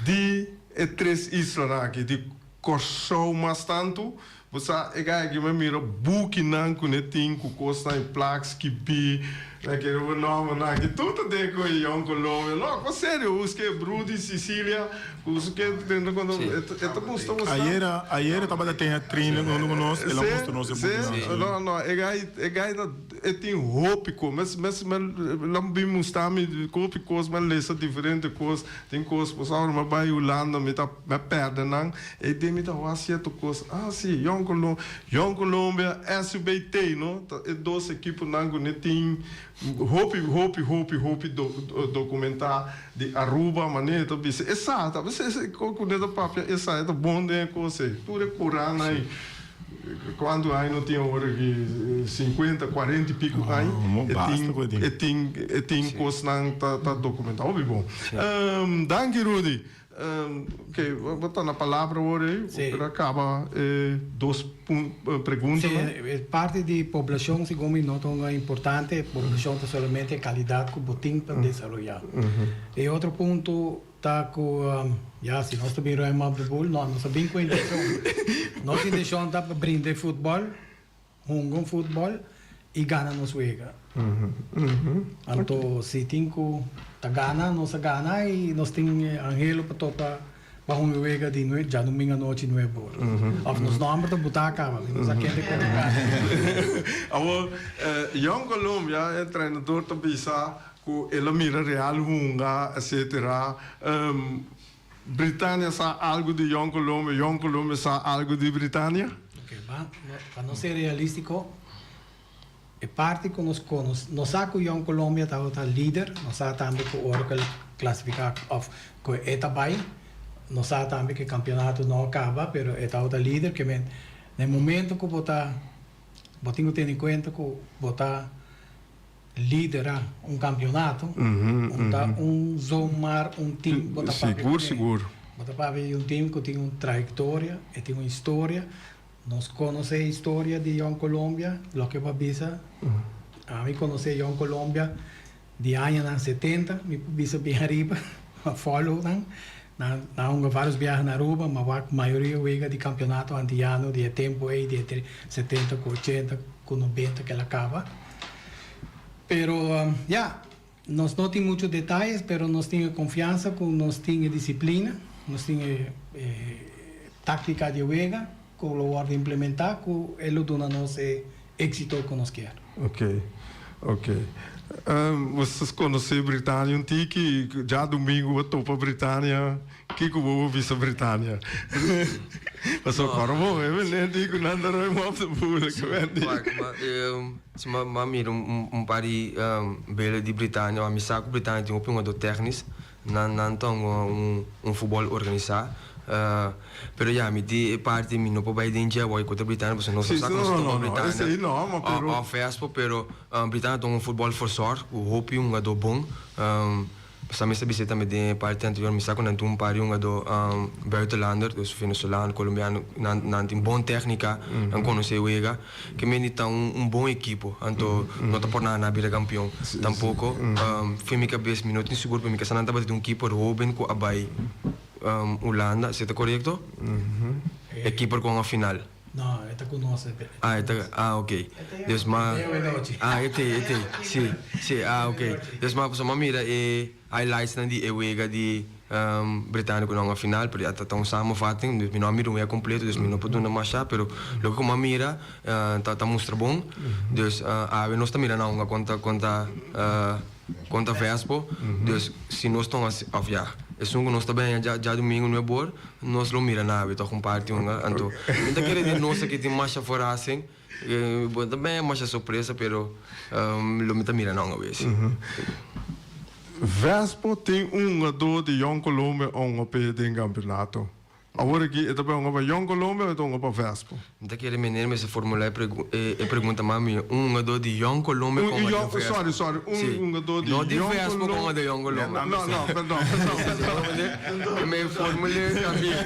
di e tres islanan aki, di Kòrsou mas tantu, bo sa e gaya aki mi a mira bukinan ku ne tin ku kosnan i plak skibí, nan kere bo nòmbernan aki tur ta den ku e Jong Colombia. No, kos serio, buska e Brudi Sicilia, buska e tende konta e ta gusta bo sa. Ayera, ayera tabata ten e training huntu ku nos, el a mustra nos e bukinan. Sí, no, no, e gaya, e gaya ta. E tin hopi kos. Mes mes me lo bin mustra mi hopi kos, mi a lesa diferente kos. Tin kos pasobra mi a bai Hulanda mi ta mi a pèrdè nan. E den mi ta wak sierto kos. Ah si, Jong Colom Jong Colombia, SUBT no, ta e dos ekiponan ku ne tin hopi hopi hopi hopi do dokumentá di Aruba manera e ta bisa. E sa ta bisa e ku ne ta papia e sa e ta bon den e kos ei. Tur e kurannan ei. Cuanto aña no tin awor aki? 50, 40 y pico aña. E tin, e tin, e tin cosnan ta, ta documenta. Hopi bon. Danki Rudy. Ok, bo ta na palabra awor ei, bo por a kaba e dos preguntanan. Sí, e parti di poblashon segun mi no ta un importante, poblashon ta solamente e kalidat ku bo tin pa desaroyá. E otro punto ta ku, ya, si nos ta bin ruim op de boel, no, nos a bin ku intenshon. Nos intenshon ta pa brinda e futbòl, hunga un futbòl i gana nos wega. Anto si tin ku ta gana, nos a gana i nos tin anhelo pa topa pa hunga wega di djadumingu anochi nuebe ora. Òf nos nòmber ta butá kaba, mi no sa kende ku ta gana. Awor, Jong Colombia, e entrenador ta bisa ku el a mira Real hunga, etcetera. Britania sa algu di Jong Colombia, Jong Colombia sa algu di Britania? Ok, ba, pa nos ser realístiko, e parti ku nos konos, nos sa ku Jong Colombia tabata lider, nos sa tambe ku ora ku el klasifiká òf ku e ta bai, nos sa tambe ku e kampionato no a kaba, pero e tabata lider, ke men na e momento ku bo ta, bo tin ku tene en kuenta ku bo ta Lidera un kampionato, un ta un zomaar un team bo ta papia Sigur, sigur. Bo ta papia di un team ku tin un trayektoria, e tin un historia. Nos konosé e historia di Jong Colombia, loke bo a bisa, ami konosé Jong Colombia di añanan setenta, mi por bisa bien ariba, a follow nan. Nan a hunga varios biaha na Aruba, ma wak mayoria wega di kampionato antiyano di e tempu ei, di entre setenta ku ochenta ku nobenta ku el a kaba. Pero ya, nos no tin mucho detayes, pero nos tin e konfiansa ku nos tin e disiplina, nos tin e taktika di e wega ku lo wòrdu implementá ku e lo duna nos e éksito ku nos kier. Ok, ok. Bo konosé Britania un tiki? Djadumingu bo topa Britania. Kiko bo por bisa Britania? Pasobra kòrda bon, e meneer di ku nan ta ruim op de boel, ke men di. Wak, ma si mi a mira un par di bele di Britania, mi sa ku Britania tin hopi hungadó tèknis, nan nan ta hunga un futbòl organisá, pero ya mi di e parti mi no por bai den dje awor ku ta Britania pasobra nos no sa ku nos ta topa Britania òf Vespo, pero Britania ta hunga un futbòl verzòrg ku hopi hungadó bon. Pasobra mi sa bis'é tambe den e parti anterior, mi sa ku nan tin un par di hungadó buitenlander, dus venezolano, colombiano, nan nan tin bon tèknika, nan konosé wega. Ke mende ta un un bon ekipo, anto no ta por nada nan a bira kampion tampoko. Fin mi kabes mi no tin sigur, pero mi kasa nan tabata tin un kiper hóben ku a bai Hulanda, esei ta korekto? E kiper ku a final. No, e ta ku nos. Ah, e ta, ah, ok. Dus ma, ah, e t'ei, e t'ei. Si, si, ah, ok. Dus ma, pasobra m'a mira e highlightsnan di e wega di Britania ku nan a final, pero ya ta ta un samenvatting, dus mi no a mira un wega kompleto, dus mi no por duna masha, pero loke ku m'a mira ta ta mustra bon. Dus awe nos ta mira nan hunga kontra kontra kontra Vespo, dus si nos ta hunga, òf ya, esun ku nos ta bini djadumingu nuebor, Nos lo mira na awe tok un parti hunga anto mi ta kere di nos aki tin masha forasing bo ta bini masha sorpresa pero lo mi ta mira nan awe si. Vespo tin un hungadó di Jong Colombia hunga p'e den kampeonato. Awor aki e ta bai hunga pa Jong Colombia o e ta hunga pa Vespo? Mi ta kere meneer mester formula e e pregunta mas miho. Un hungadó di Jong Colombia con di Vespo. Sorry, sorry. Un hungadó di No di Vespo con di Jong Colombia. No, no, perdon, perdon. Mi formul'é también.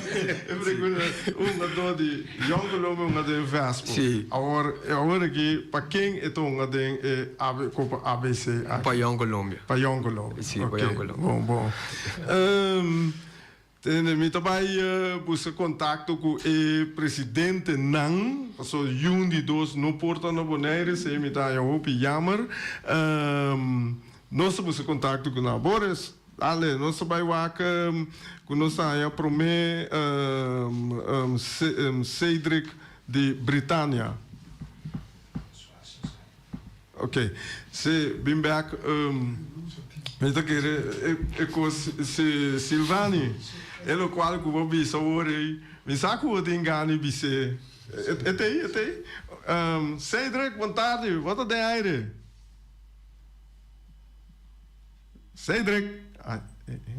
E pregunta es, un hungadó di Jong Colombia hunga den Vespo. Si. Awor, awor aki, pa ken e ta hunga den e AB, Copa ABC aki? Pa Jong Colombia. Pa Jong Colombia. Si, pa Jong Colombia. Bon, bon. Tende, mi ta bai buska kontakto ku e presidentenan, pasobra yun di dos no por ta na Bonaire, esei mi ta haña hopi jammer. Nos ta buska kontakto ku nan. Boris, dale, nos ta bai wak ku nos ta haña promé Cedric di Britania. Ok, si bin bek mi ta kere e kos si Silvani e lokual ku bo bisa awor ei mi sa ku bo tin gana di bis'é e t'ei e t'ei Cedric bon tardi bo ta den aire Cedric ay e e.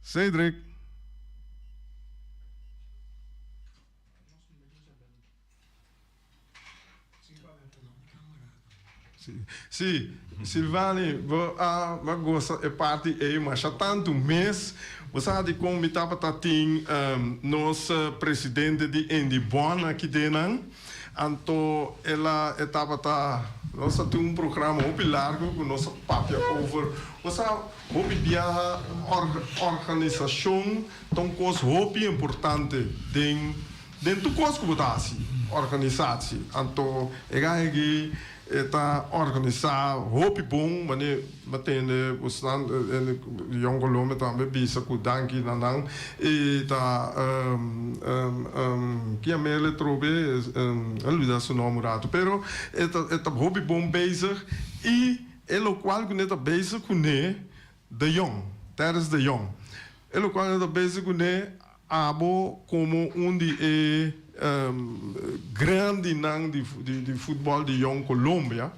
Cedric. Si, Silvani, bo a gosa e parti ei masha tantu mes. Bo sa dikon mi tabata tin nos presidente di Indebon aki den nan. Anto el a e tabata, nos a tin un programa hopi largu ku nos a papia over. Bo sa hopi biaha organisashon ta un kos hopi importante den Den tur kos ku bo ta hasi, organisatie. Anto e gana aki e ta organisá hopi bon, manera mi a tende bosnan Jong Colombia tambe bisa ku danki na nan. E ta ki Amelia trobe, a lubida su nòmber un ratu, pero e ta e ta hopi bon bezig i e lokual ku ne ta bezig kuné De Jong, Terrence De Jong. E lokual ne ta bezig kuné Abo komo un di e grandinan di futbòl di Jong Colombia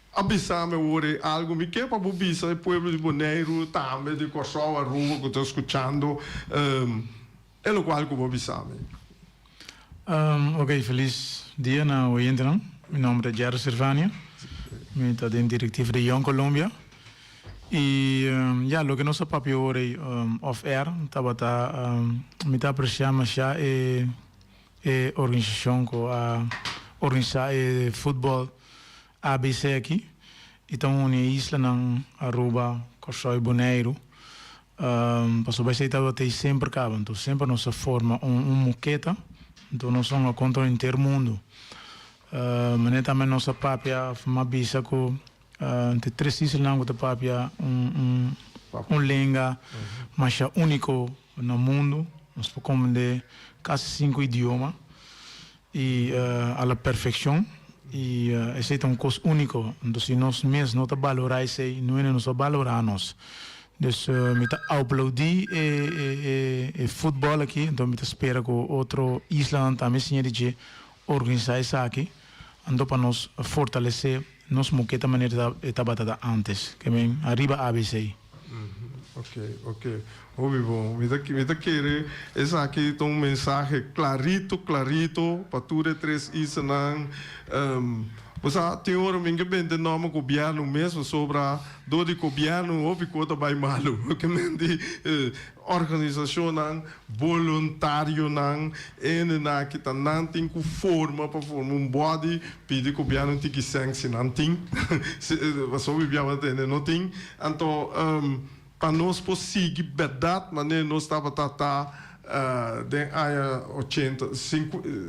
a bisa mi awor e algu. Mi ke pa bo bisa e pueblo di Boneiru tambe di Kòrsou, Aruba ku ta skuchando e lokual ku bo bisa mi. Ok, felis dia na oyentenan. Mi nomber ta Jerry Servania. Mi ta den direktiva di Jong Colombia. Y ya, loke nos a papia ora ei off air tabata mi ta aprecia masha e e organisacion cu a organisa e futbol ABC aki y ta uni e islanan Aruba, Corsou y Boneiru pasobra esey tabata ei semper caba enton semper nos a forma un un moketa enton nos a contra henter mundo. Manera tambe nos a papia of mi a bisa cu Te tres islanan ku ta papia un un lenga masha úniko na mundu. Nos por komprendé kasi sinku idioma i a la perfekshon i esei ta un kos úniko. Enton si nos mes no ta balorá esei, no hende no sa balorá nos. Dus mi ta aplaudí e e e futbòl aki, enton mi ta spera ku otro islanan tambe siña di dje organisá esaki, anto pa nos fortalesé Nos moke ta manera e tabata ta antes, ke men ariba ABC. Ok, ok. Hopi bon. Mi ta mi ta kere esaki ta un mensahe klarito, klarito pa tur e tres islanan. Bo sa tin ora mi ke bende nòmber gobièrnu mes pasobra dor di gobièrnu hopi kos ta bai malu. Ke men di Organisashonnan, boluntarionan, hendenan aki ta nan tin ku forma pa forma un body, pidi gobièrnu tiki sèn si nan tin, pasobra mi biaha tende no tin, anto pa nos por sigui bèrdat manera nos tabata ta den aña ochenta,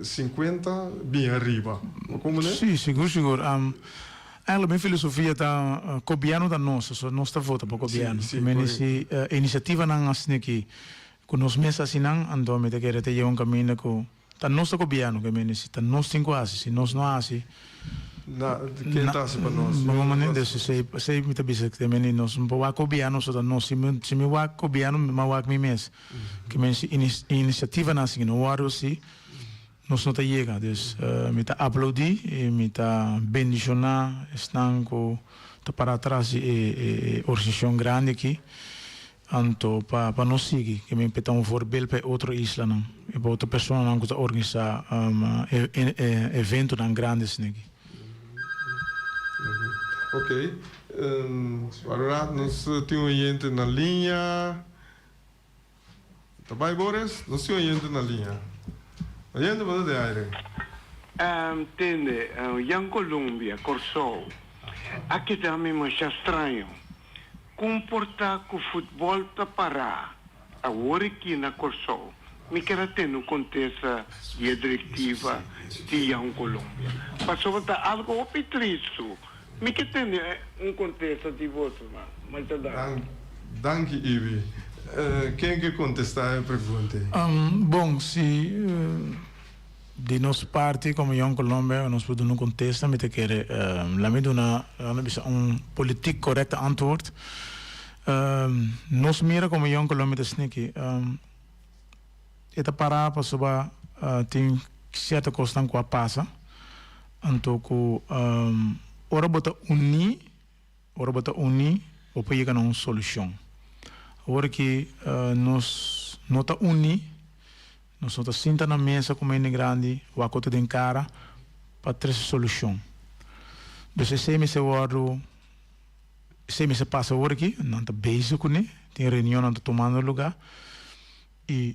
sinkuenta bin ariba. Komo ne? Sí, sigur sigur. Eigenlijk mi filosofia ta gobièrnu ta nos, so nos ta vota pa gobièrnu. Sí, sí, Mi correcto. si inisiativanan asina aki ku nos mes hasi nan, anto mi ta kere ta yega un kaminda ku ta nos ta gobièrnu ke mi si ta nos tin ku hasi, si nos no hasi, Na, ken ta hasi pa nos? na un manera dus esei esei mi ta bisa ke mi nos no por wak gobièrnu so ta nos, si mi si mi wak gobièrnu mi wak mi mes. Ke mi si inisiativanan asina no wòrdu hasi. Nos no ta yega, dus mi ta aplaudí i mi ta bendishoná esnan ku ta pará tras di e organisashon grandi akí, anto pa pa nos sigui, ke mi ta un voorbeeld pa e otro islanan i pa otro personanan ku ta organisá eventonan grandi asina akí. Ok, nos tin un oyente na liña. Ta bai Boris, nos tin oyente na liña. Oyente bo ta den aire. Tende, Jan Columbia, Kòrsou, a keda mi masha straño. Kon por ta ku futbòl ta pará awor aki na Kòrsou? Mi ker a tende un kontesta di e direktiva di Jan Columbia. Pasobra ta algu hopi tristu. Mi ke tende un kontesta di bosonan. Masha danki. Danki Ibi. Ken ke kontestá e pregunta ei? Bon, si di nos parti komo Jong Colombia nos por duna un kontesta mi ta kere laat mi duna laat mi bisa un politiek korekte antwoord. Nos mira komo Jong Colombia ta sniki. E ta para pasobra tin sierto kosnan ku a pasa, anto ku ora bo ta uní, ora bo ta uní bo por yega na un solushon. Awor ki nos no ta uní, nos no ta sinta na mesa komo hende grandi, wak otro den kara pa trese solushon. Dus esei mester wòrdu, esei mester pasa awor aki, nan ta bezig kuné, tin reunionnan ta tumando lugá i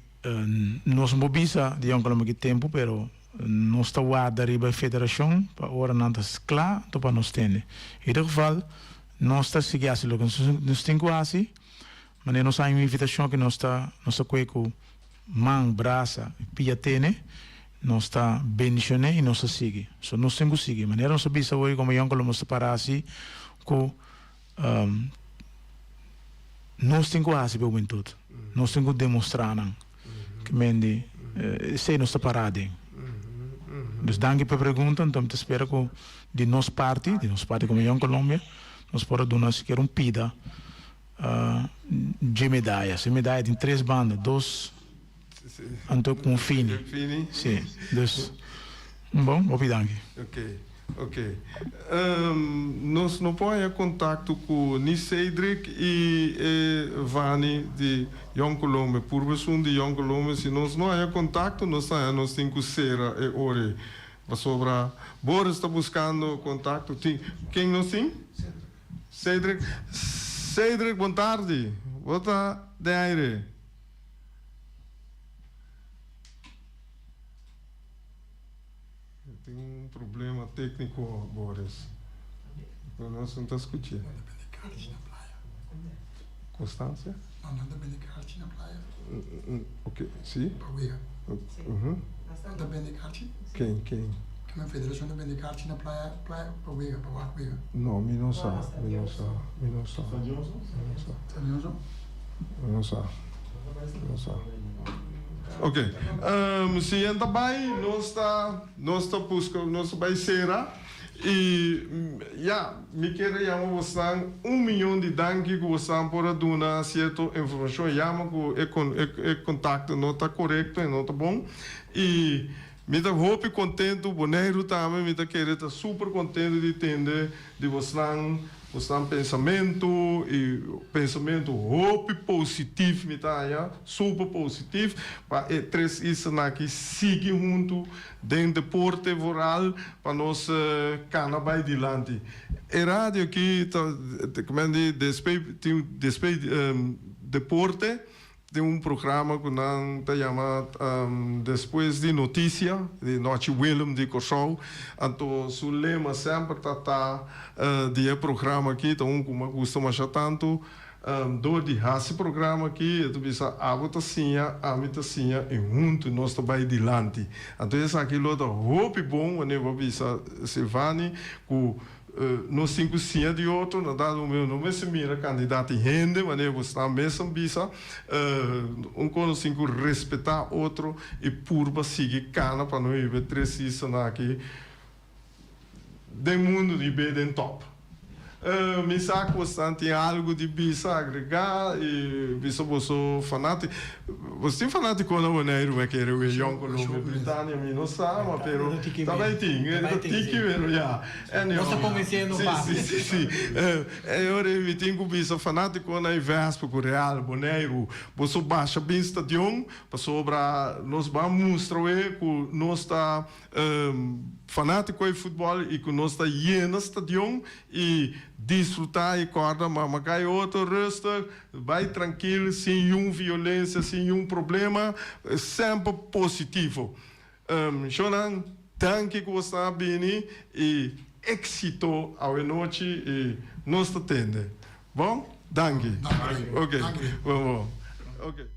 nos no por bisa di Jong Colombia ki tempu pero nos ta warda riba e federashon pa ora nan ta kla anto pa nos tende. In ieder geval nos ta sigui hasi loke nos tin ku hasi, manera nos haña un invitashon ku nos ta nos ta kohe ku man, brasa, pia tene, nos ta bendicion'é i nos ta sigui. So nos tin ku sigui. Manera nos a bisa hoy komo Jong Colombia nos ta para hasi ku nos tin ku hasi pa e hubentud. Nos tin ku demostrá nan ke men di esei nos ta para aden. Dus danki pa e pregunta. Anto mi ta spera ku di nos parti, di nos parti komo Jong Colombia, nos por a duna sikiera un pida dje medaya. E medaya tin tres banda, dos anto ku un fini. Si, dus bon, hopi danki. Ok, ok. Nos no por haña kontakto ku ni Cedric i e Vani di Jong Colombia. Purba esun di Jong Colombia, si nos no haña kontakto nos ta haña nos tin ku sera e ora ei. Pasobra Boris ta buskando kontakto. Tin, ken nos tin? Cedric. Cedric, bon tardi. Bo ta den aire. Tin un problema técnico, Boris. Nos no ta scuch'é. Constancia? No, nan ta bende karchi na playa. Ok, si. Pa wega. Nan ta bende karchi? Ken, ken? Kende federacion ta bende karchi na playa, playa pa wega, pa wak wega. No, mi no sa, mi no sa, mi no sa. Mi no sa. San Johnson? Mi no sa, mi no sa. Ok, si yen ta bai, nos ta, nos ta buska, nos ta bai sera. I ya, mi kier a yama bosnan un miyon di danki ku bosnan por a duna sierto informashon. Yama ku e e kontakto no ta korekto i no ta bon. I mi ta hopi kontentu, Boneiru tambe mi ta kere ta super kontentu di tende di bosnan, bosnan pensamentu i pensamentu hopi positif mi ta haña, super positif pa e tres islanan aki sigui huntu Den deporte vooral pa nos cana bay dilanti. E radio aki ta men di despey tin despey deporte tin un programa cu nan ta yama despues di noticia di Nochi Willem di Corsou anto su lema semper ta ta di e programa aki ta un cu mi a gusta masha tanto. Dor di hasi programa aki e ta bisa abo ta siña, ami ta siña i huntu nos ta bai dilanti. Anto esaki lo ta hopi bon wanneer bo a bisa Silvani ku nos tin ku siña di otro. Na dado momento no mester mira kandidat di hende wanneer bo sta mes a bisa un kon nos tin ku respetá otro i purba sigui kana pa no hiba e tres islanan aki Den mundu di be den top. Mi sa ku bosnan tin algu di bisa, agregá i bisa boso fanati. Boso tin fanatiko na Boneiru mi a kere wee Jong Colombia, Britania mi no sa ma pero ta bai tin, ta tiki pero ya. Nos ta konvensiendo un parti. Si, si, si. E ora ei mi tin ku bisa fanatikonan i Vespa ku Real Boneiru boso basha bin stadion pasobra nos ban mustra wee ku nos ta Fanátiko e futbòl i ku nos ta yena stadion i disfrutá i kòrda mama kai otro rustig, bai trankil sin yun violensia, sin yun problema, semper positivo. Shownan danki ku bo sta a bini i éksito awenochi i nos ta tende. Bon? Danki. Ok. Bon bon. Ok.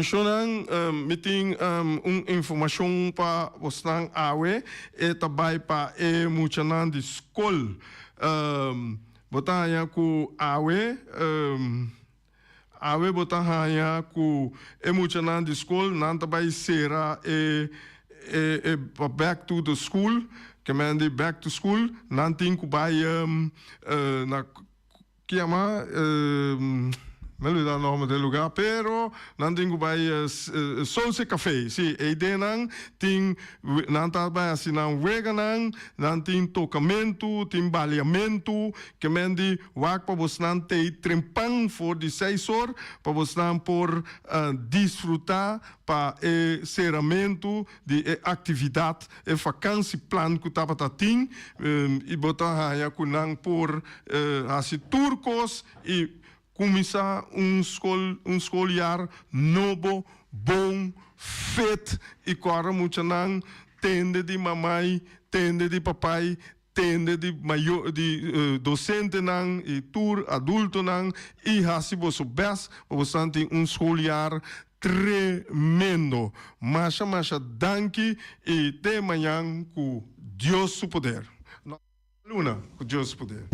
Mishonnan, mi tin un informashon pa bosnan awe. E ta bai pa e muchanan di skol. Bo ta haña ku awe, awe bo ta haña ku e muchanan di skol nan ta bai sera e e pa back to the school, ke men di back to school, nan tin ku bai na. Ki yama, me olbida nomber di e lugar, pero nan tin ku bai Soulse Café, si, eidenan tin, nan ta bai hasi nan weganan, nan tin tokamentu, tin baliamentu, ke men di wak pa bosnan tei trempan for di seis or, pa bosnan por disfruta pa e seramentu di e aktividat. E vakansieplan ku tabata tin i bo ta haña ku nan por hasi tur kos i kuminsá un skol un skoljaar nobo bon fit i kòrda muchanan tende di mamai tende di papai tende di mayo di dosentenan i tur adultonan i hasi boso bèst pa boso tin un skoljaar Tremendo! Masha masha danki y te mañan cu Dios su poder. No luna cu Dios su poder.